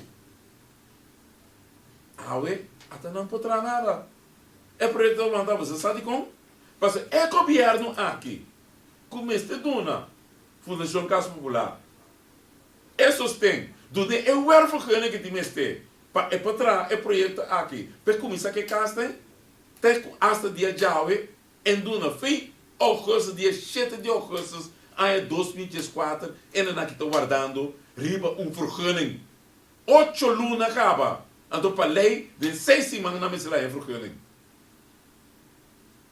Awe ata nan por traha nada. E proyekto ta wanta. Bo sa dikon? Pasobra e gobièrnu aki ku mester duna Fundashon Kas Popular e sosten, duna e werfvergunning ku tin mester Pa e por traha e proyekto aki p'e kuminsá ku e kasnan te ku asta dia djawe en duna fin ougùstus dia shete di ougùstus aña 2014 ende nan ki ta wardando riba un vergunning ocho luna kaba anto pa lei den seis siman nan mester haña e vergunning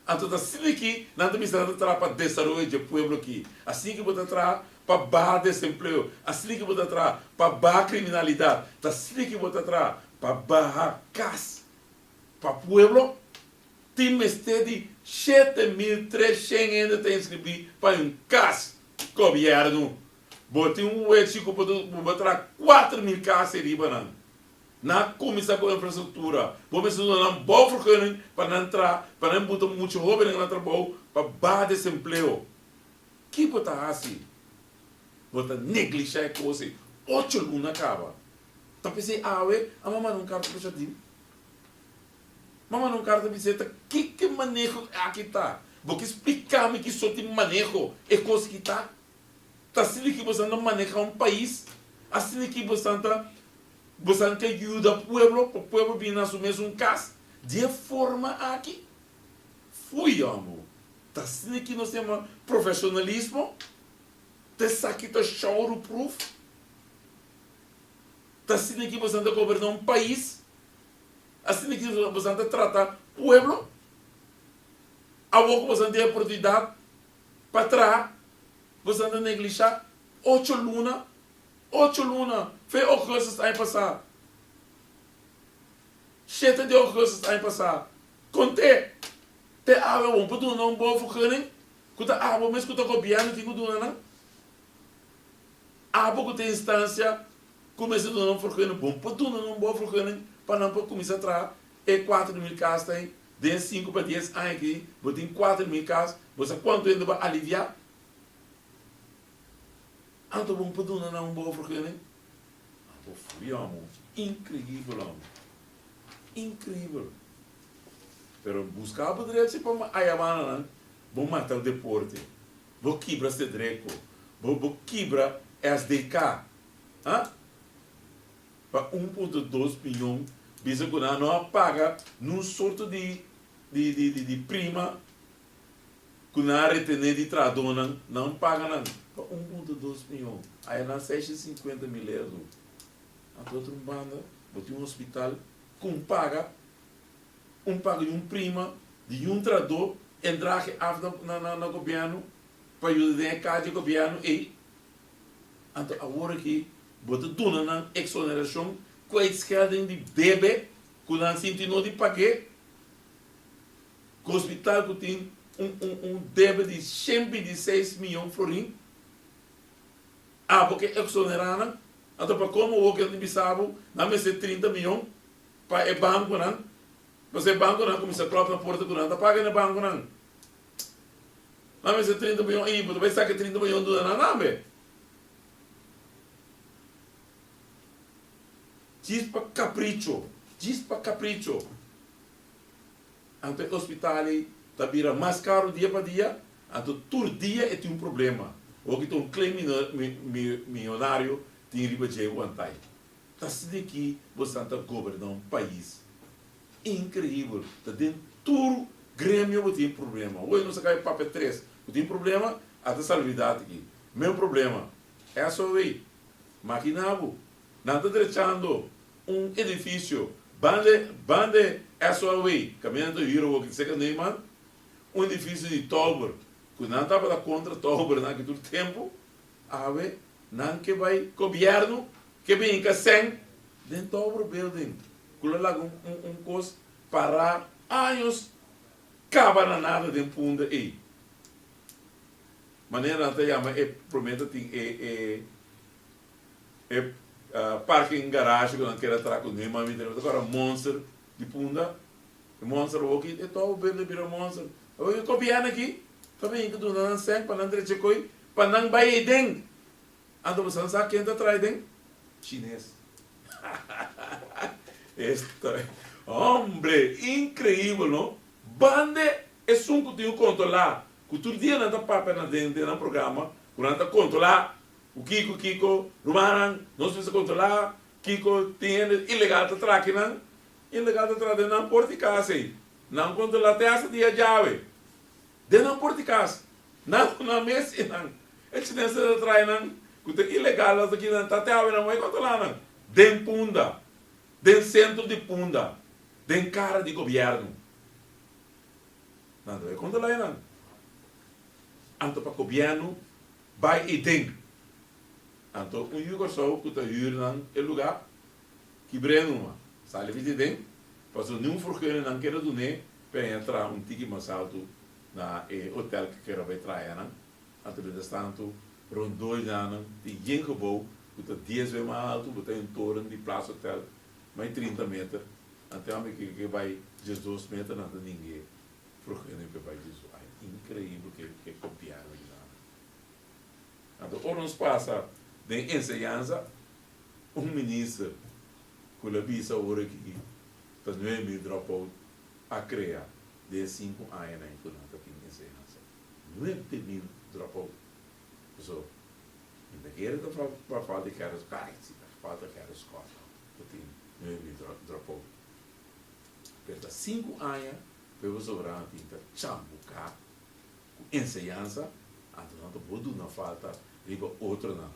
anto ta asina ki nan ta bisa nan ta traha pa desaroyo dje pueblo aki asina ki bo ta traha pa baha desempleo, asina ki bo ta traha pa baha kriminalidat, ta asina ki bo ta traha pa baha kas pa pueblo. Tin mester di 7300 hende ta inskribí pa un kas gobièrnu. Bo tin un wechi ku bo traha 4000 kas riba nan. Nan a kuminsá ku infrastruktura. Bo mester duna nan bouwvergunning pa nan traha, pa nan buta mucha hóbennan na trabou pa baha desempleo. Ki bo ta hasi? Bo ta neglishá e kos ei. Ocho luna kaba. Ta p'esei awe a manda un karta pa Shadin. M'a manda un karta bis'é ta kiko e maneho aki ta. Bo ke splika mi ki sort di maneho e kos aki ta? Ta asina ki boso ta maneha un pais? Asina ki boso ta boso ta yuda pueblo pa pueblo bini na su mesun kas di e forma aki? Fui, amo. Ta asina ki nos yama profesionalismo? Ta esaki ta showroomproof? Ta asina ki boso ta goberna un pais? Asina ki boso ta trata pueblo? Awor ku boso tin oportunidat pa traha, boso ta neglisha ocho luna, ocho luna, fe augustus aña pasá, shete di augustus aña pasá, kont'é. Te awe bo por duna un bon vergunning ku ta abo mes ku ta gobièrnu tin ku duna nan. Abo ku ta instansia ku mester duna un vergunning bo por duna nan un bon vergunning pa nan por kuminsá traha e 4000 kas ta ei den sinku pa dies aña aki bo tin 4000 kas bo sa kuantu hende bo a aliviá anto bo por duna nan un bon vergunning. Abo fui amo inkreibel amo inkreibel. Pero busca bo drechi pa ayabana nan, bo mata deporte, bo kibra Cedreco, bo bo kibra SDK, ha? Pa 1.2 miyon bisa cu nan no a paga nun sorto di di di di di prima cu nan a retene di trahadornan, nan paga nan pa 1.2 miyon, aya nan 650 mil euro. Anto otro banda bo tin un hospital cu un paga. Un paga di un prima di un trahadó en draag af na na na gobièrnu pa yuda den e kas di gobièrnu ei. Anto awor aki bo ta duna nan eksonerashon, kwijtschelding di debe ku nan sinti no di pag'é. Ku hospital ku tin un un un debe di 126 miyon florin, abo ke eksonerá nan. Anto pa komo awor ke nan ta bisa bo nan mester 30 miyon? Pa e bankonan, pasobra e bankonan a kuminsá klòp na porta ku nan ta paga na e bankonan. Nan mester 30 miyon i bo ta bai saka e 30 miyon duna nan tambe. Djis pa kapricho, djis pa kapricho. Anto e hospital ei ta bira mas karu dia pa dia, anto tur dia e tin un problema. Hopi ta un claim miyonario tin riba dje wantai. Ta asina ki bosan ta goberna un pais. Increibel. Ta den tur gremio bo tin problema. Hoy nos a cay papia tres cu tin problema, ata salubridad aki. Meu problema. SOW. Makina bo. Nan ta drechando un edificio banda banda SOW. Caminda nan ta huur awor ki ta cerca Neumann. Un edifisio di tober ku nan tabata kontra tobernan aki tur tempu, awe nan ke bai gobièrnu ke bin hinka sèn den tober building ku lo laga un kos pará años kaba na nada den Punda ei. Manera nan ta yama e promé ta tin e e e parking garage ku nan keda traha ku no e mami ta kòrda monster di Punda. E monster awor ki e tou bende bira monster. Awor e gobièrnu aki ta bin ku duna nan sèn pa nan drecha koi pa nan bai ei den. Anto bo sa ken ta traha ei den? Chines. Esta hombre increibel no. Bande esun ku tin ku kontrolá ku tur dia nan ta papia na den den nan programa ku nan ta kontrolá ku kiko kiko rumannan nos mester kontrolá kiko tin hende ilegal ta traha akinan. Ilegal ta traha den nan por di kas ei. Nan kontrolá te hasta dia djawe. Den nan por di kas. Nan ku nan mes i nan. E chinesnan ta traha nan ku ta ilegal hasta ki nan ta te awe nan bai kontrolá nan. Den Punda. Den sentro di Punda. Den kara di gobièrnu. Nan ta bai kontrolá einan. Anto pa gobièrnu bai ei den. Anto un yu Kòrsou ku ta hür nan e lugá. Kibr'é numa, sali bisti den, pasobra niun vergunning nan keda dun'é pa e traha un tiki mas altu na e hotel ku keda bai traha nan. Anto mientras tantu rondó di nan tin yen gebou ku ta dies be mas altu, bo ta un toren di Plaza Hotel mai 30 meter, anto e homber ke ke bai 12 meter nan ta ning'é vergunning pa e bai 12. Ai, inkreibel ke ke gobièrnu di nan. Anto ora nos pasa den enseñansa, Un minister ku la bisa ora ki ta 9000 dropout a krea den e sinku añanan ku nan ta tin enseñansa. 9000 dropout. So, mi ta kere ta pa falta di Gerrit Scott, si ta falta Gerrit Scott ku tin 9000 dropout. Pero ta sinku aña pueblo soberano tin ta chambuká ku enseñansa, anto nan ta por duna falta riba otronan.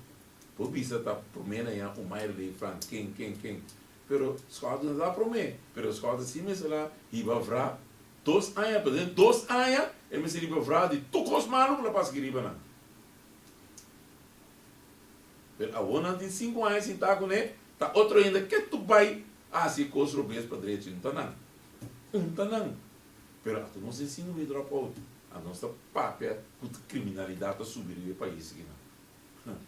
Bo bisa ta promé na ya un maire lei fran ken ken ken pero Schouten no ta promé pero Schouten si mester a hiba vra dos aña pero den dos aña e mester hiba vra di tur kos malu ku lo pasa aki riba nan pero awor nan tin sinku aña sinta kuné ta otro hende ke tur bai a hasi e kos robes pa drechi no ta nan un ta nan pero ata nos den sinku mil drop out a nos ta papia ku kriminalidat ta subi riba e pais aki nan.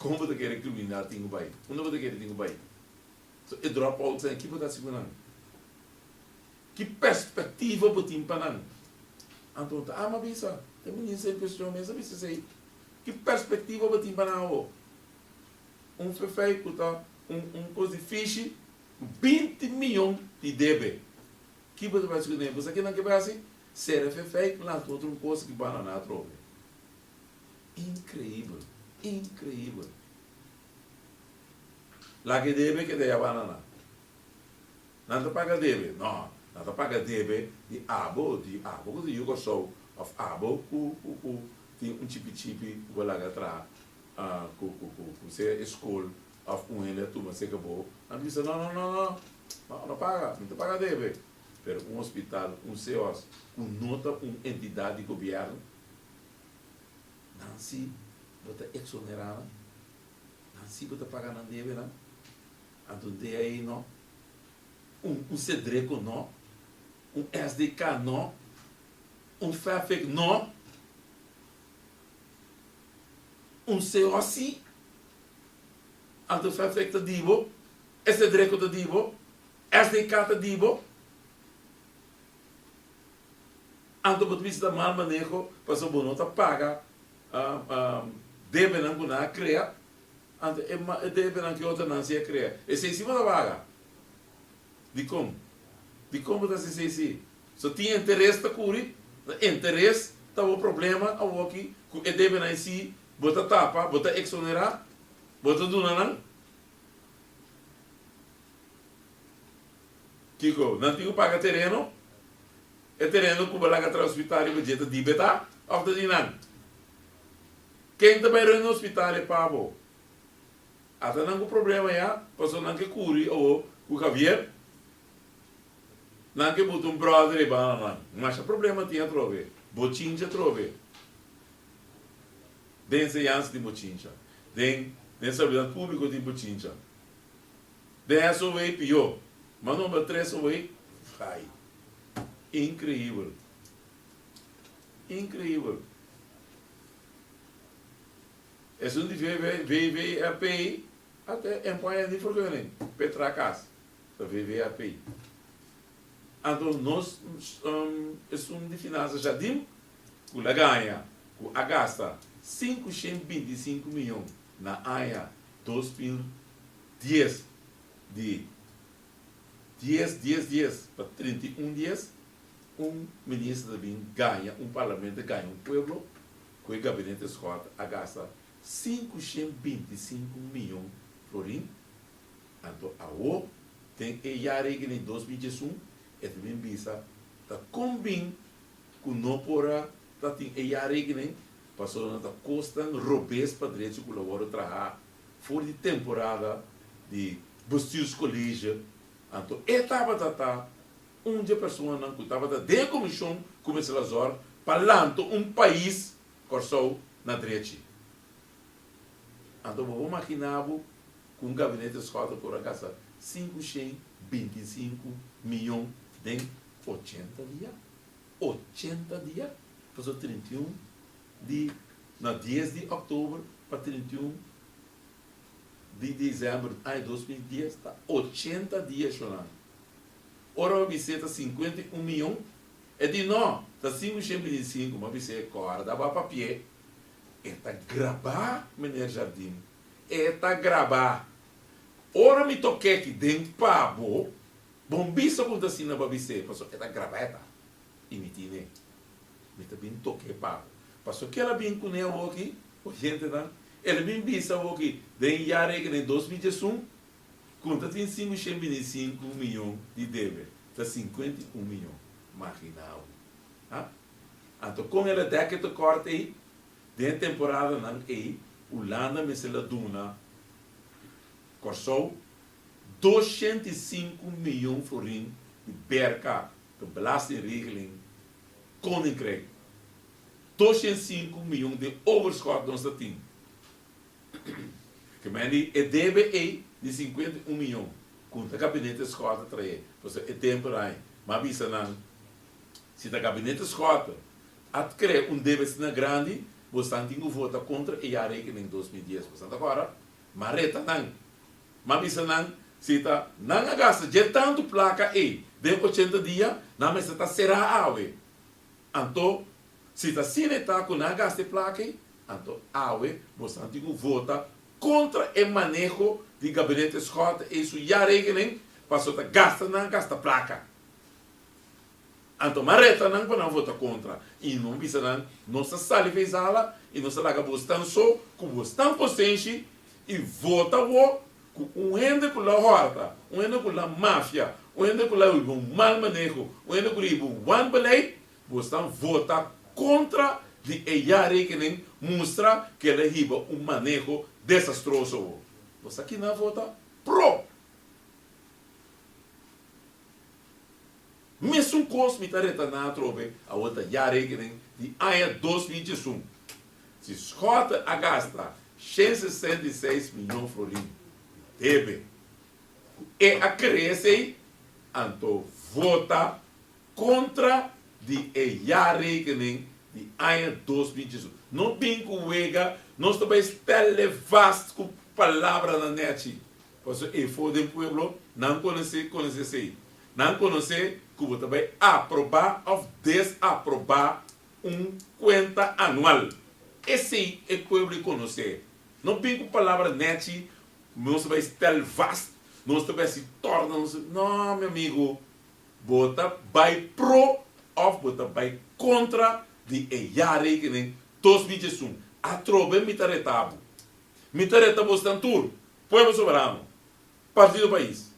Kon bo ta kere kriminal tin ku bai? Unda bo ta kere tin ku bai? So e drop outs nan, ki bo ta hasi ku nan? Ki perspektiva bo tin pa nan? Anto bo ta ama bisa, e minister en kuestion mes a bisa esei. Ki perspektiva bo tin pa nan awo? Un fefei ku ta un un kos di fishi ku 20 miyon di debe. Ki bo ta bai hasi ku nan? Bo sa kinan ke bai hasi? Sera e fefei, lanta otro un kos ki banana atrobe. Increibel, increibel. Laga e debe keda yabana nan. Nan ta paga debe? No, nan ta paga debe di abo, di abo ku ta yu Kòrsou òf abo ku ku ku tin un chipi chipi ku bo laga traha ku ku ku ku sea e skol òf un hende a tuma serka bo. Nan ta bisa no no no no, no no paga, mi ta paga debe. Pero un hospital, un CEOS ku no ta un entidat di gobièrnu, Nan si bo ta exonerá nan, nan si bo ta paga nan debenan. Anto un DAE no, un un Cedreco no, un SDK no, un Fafec no, un CO si. Anto Fafec ta di bo, e Cedreco ta di bo, SDK ta di bo. Anto bo ta bisa ta mal maneho pasobra bo no ta paga debenan ku nan a krea, anto e debenan ku e otronan si a krea, esei si bo ta paga. Dikon? Dikon bo ta hasi esei si? So tin interes ta kuri, interes ta bo problema awoki ku e debenan si bo ta tapa, bo ta eksonera, bo ta duna nan. Kiko? Nan tin ku paga tereno? E tereno ku bo laga traha hospital riba dje ta di beta òf ta di nan? Ken ta bai rena hospital e pa bo? Ata nan ku problema ya, pasobra nan ke kuri awo ku Javier. Nan ke buta un brother e banda nan. Masha problema tin atrobe. Bochincha atrobe. Den enseñansa tin bochincha. Den den salubridad publico tin bochincha. Den SOW pió. Ma nombra tres SOW, ai. Increibel. Increibel. Esun di VVAP a te empoña di vergunning p'e traha cas. Ta VVAP. Anto nos esun di finansa Jardim ku la gaña ku a gasta 525 miyon na aña 2010 di dies dies dies pa 31 dies, un minister ta bin gaña un parlamento gaña un pueblo ku e gabinete Schotte a gasta 525 miyon florin. Anto awo den e jaarrekening 2011 e ta bin bisa ta kon bin ku no por a ta tin e jaarrekening pasobra nan ta kosnan robes pa drechi ku lo wòrdu traha for di temporada di bestuurscollege. Anto e tabata ta un dje personanan ku tabata den e komishon ku mester a zòrg pa lanta un pais Kòrsou na drechi. Anto bo por magina bo ku un gabinete Schotten por a gasta 525 miyon den 80 dia? 80 dia? Pasobra 31 di na dies di òktober pa 31 di desèmber aña 2010 ta 80 dia shonnan. Ora bo bis'é ta 51 miyon, e di no, ta 525, bo bis'é kòrda bo a papi'é. E ta grabá, meneer Jardim. E ta grabá. Ora mi tok'é ki den pa bo, bon bisa ku N ta asina bo a bis'é, pasobra e ta grabá e ta. I mi tine. Mi ta bin tok'é pa bo. Pasobra kel a bin kuné awoki, oyentenan, el a bin bisa awoki den jaarrekening 2011 ku N ta tin 525 miyon di debe. Ta 51 miyon. Maginá bo. Ha? Anto kon el a dek e tekort ei? Den e temporadanan ei, Hulanda mester la duna Kòrsou 205 miyon florin di berka, de belastingregeling Koninkrijk. 205 miyon den overschot nos ta tin. Ke men di e debe ei di 51 miyon ku ta gabinete Schotte trae, pasobra e tempu ei m'a bisa nan si ta gabinete Schotte a krea un debe asina grandi, bosnan tin ku vota kontra e jaarrekening 2010. Bosnan ta kòrda? M'a reta nan. M'a bisa nan, si ta nan a gasta dje tantu plaka ei den 80 dia, nan mester ta será awe. Anto, si ta asina e ta ku nan a gasta e plaka ei, anto awe bosnan tin ku vota kontra e maneho di gabinete Schotte ei su jaarrekening, pasobra ta gasta nan a gasta plaka. Anto m'a reta nan pa nan vota kontra i no bisa nan, Nos ta sali for e sala i nos ta laga bos tan so ku bos tan konsenshi i vota bo ku un hende ku la hòrta, un hende ku la mafia, un hende ku la hiba un mal maneho, un hende ku la hiba un wanbeleid, bos tan vota kontra di e jaarrekening mustra ku el a hiba un maneho desastroso bo. Bos sa kinan a vota? Pro! Mesun kos mi ta retaná atrobe awor ta jaarrekening di aña 2011. Si Schotte a gasta 166 miyon florin di debe ku e a krea esei, anto vota kontra di e jaarrekening di aña 2011. No bin ku wega, nos ta bai stelle vast ku palabranan nechi. Pasobra efo den pueblo nan konosé konosé esei. Nan konosé ku bo ta bai aprobá òf desaprobá un kuenta anual. Esei e pueblo i konosé. No bin ku palabra nèchi, nos ta bai stel vast, nos ta bai hasi tòrna, nos ta. No, mi amigu, bo ta bai pro òf bo ta bai kontra di e jaarrekening 2011. Atrobe mi ta reta bo. Mi ta reta bosnan tur. Pueblo Soberano, Partido Pais,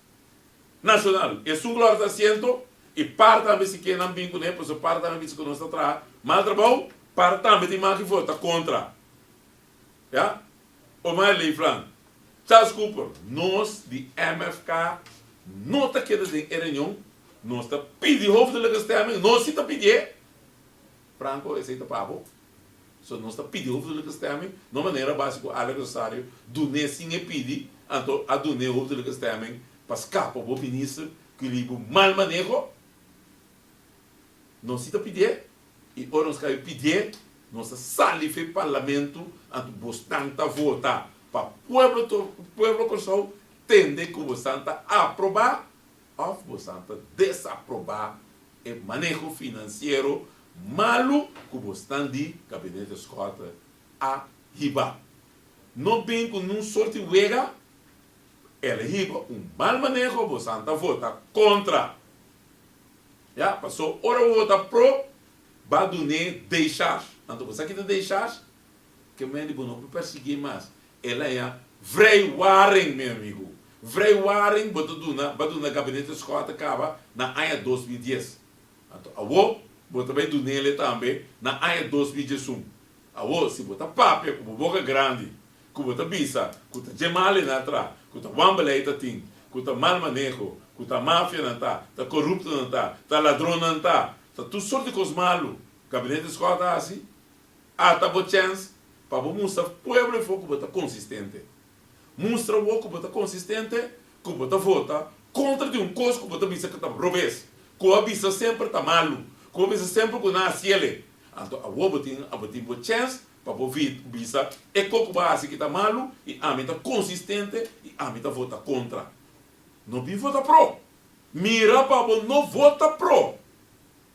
Nacional, esun ku lo ta asiento i par tambe si ke nan bin kuné, pasobra par tambe bisa ku nos ta traha mal trabou, par tambe tin maki vota kontra. Ya? Omar Leeflang, Charles Cooper, nos di MFK no ta keda den e reunion, nos ta pidi hoofdelijke stemming, nos si ta pidié. Franco, esei ta pa bo. So nos ta pidi hoofdelijke stemming, no manera basi ku Alex Rosario dun'é sin e pidi, anto a dun'é hoofdelijke stemming pa skapa bo minister ku riba mal maneho. Nos si ta pidié, i ora nos kabe pidié, nos ta sali fe parlamento, anto bosnan ta vota pa pueblo to pueblo Kòrsou tende ku bosnan ta aprobá òf bosnan ta desaprobá e maneho finansiero malu ku bosnan di Gabinete Schotte a hiba. No bin ku nun sorti wega, el a hiba un mal maneho, bosnan ta vota kontra. Ya, paso ora bo vota pro, ba dun'é decharge. Anto bo sa ki ta decharge? Ke men di bo no por persiguié mas. El a haña vrijwaring, mi amigu. Vrijwaring bo ta duna, ba duna Gabinete Schotte kaba na aña 2010. Anto awo bo ta bai dun'ele tambe na aña 2011. Awo si bo ta papia ku bo boka grandi, ku bo ta bisa ku ta dje mal e na tra, ku ta wanbeleid ta tin, ku ta mal maneho, ku ta mafianan ta, ta koruptonan ta, ta ladronnan ta, ta tur sort di kos malu Gabinete Schotte a hasi, ata bo chèns pa bo mustra pueblo efo ku bo ta konsistente. Mustra wou ku bo ta konsistente, ku bo ta vota kontra di un kos ku bo ta bisa ku ta robes, ku a bisa semper ta malu, ku a bisa semper ku nan a hasiele. Anto awor bo tin bo tin bo chèns pa bo bisa e kos ku bo a hasi ki ta malu i ami ta konsistente i ami ta vota kontra. No bin vota pro. Mira pa bo no vota pro.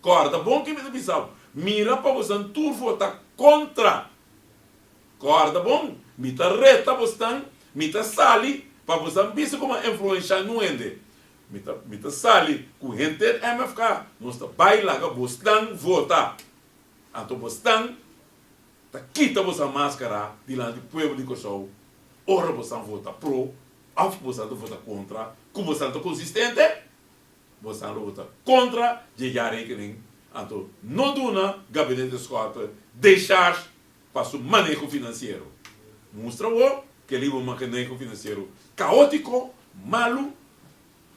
Kòrda bon ke mi ta bisa bo, mira pa bosan tur vota kontra. Kòrda bon, mi ta reta bosnan, mi ta sali pa bosan bisa komo a influenshá nu hende. Mi ta mi ta sali ku henter MFK, nos ta bai laga bosnan vota. Anto bosnan ta kita bosan maskara dilanti pueblo di Kòrsou ora bosan vota pro òf bosan ta vota kontra, ku bosan ta konsistente. Bosan lo vota kontra dje jaarrekening, anto no duna Gabinete Schotte decharge pa su maneho finansiero. Mustra bo ke liba un maneho finansiero kaotiko, malu,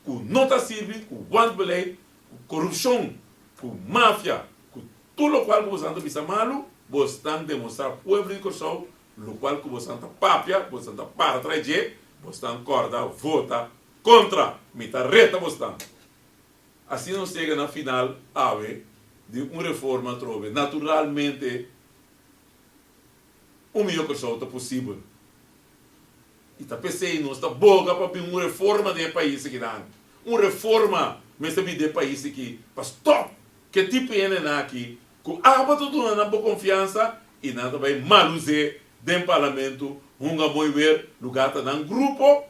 ku no ta sirbi, ku wanbeleid, ku korupshon, ku mafia, ku tur lokual ku bosan ta bisa malu, bosnan demostra pueblo di Kòrsou lokual ku bosan ta papia, bosan ta para tras dje, bosnan kòrda vota Kontra, mi ta reta bosnan. Asina nos yega na final awe di un reforma atrobe. Naturalmente un mihó Kòrsou ta posibel. I ta p'esei nos ta boga pa bin un reforma den e pais akinan. Un reforma mester bin den e pais aki pa stòp ke tipo hendenan aki ku abo ta duna nan bo konfiansa i nan ta bai malus'é den parlamento, hunga mooi weer, lugá ta nan grupo.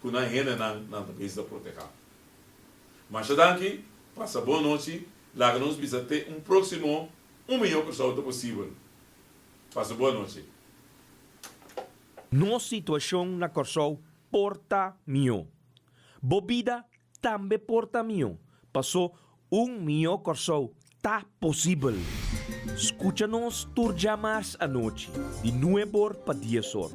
Ku nan hendenan nan ta bezig ta protehá. Masha danki, pasa bon nochi, laga nos bisa te un próksimo Un Mihó Kòrsou ta posibel. Pasa bon nochi. Nos situashon na Kòrsou por ta mihó. Bo bida tambe por ta mihó, pasó Un Mihó Kòrsou ta posibel! Skucha nos tur djamars anochi di nuebor pa diesor,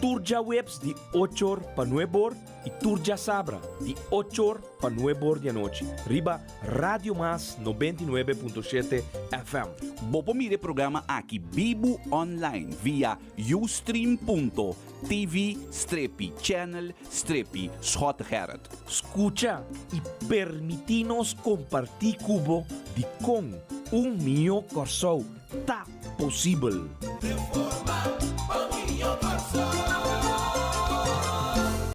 tur djaweps di ochor pa nuebor i tur djasabra di ochor pa nuebor di anochi riba Radio Mas 99.7 FM. Bo por mira e programa aki bibu online via ustream.tv strepi channel strepi Schottegerrit. Skucha i permití nos kompartí ku bo dikon un mihó Kòrsou ta posibel. Reforma pa un mihó Kòrsou.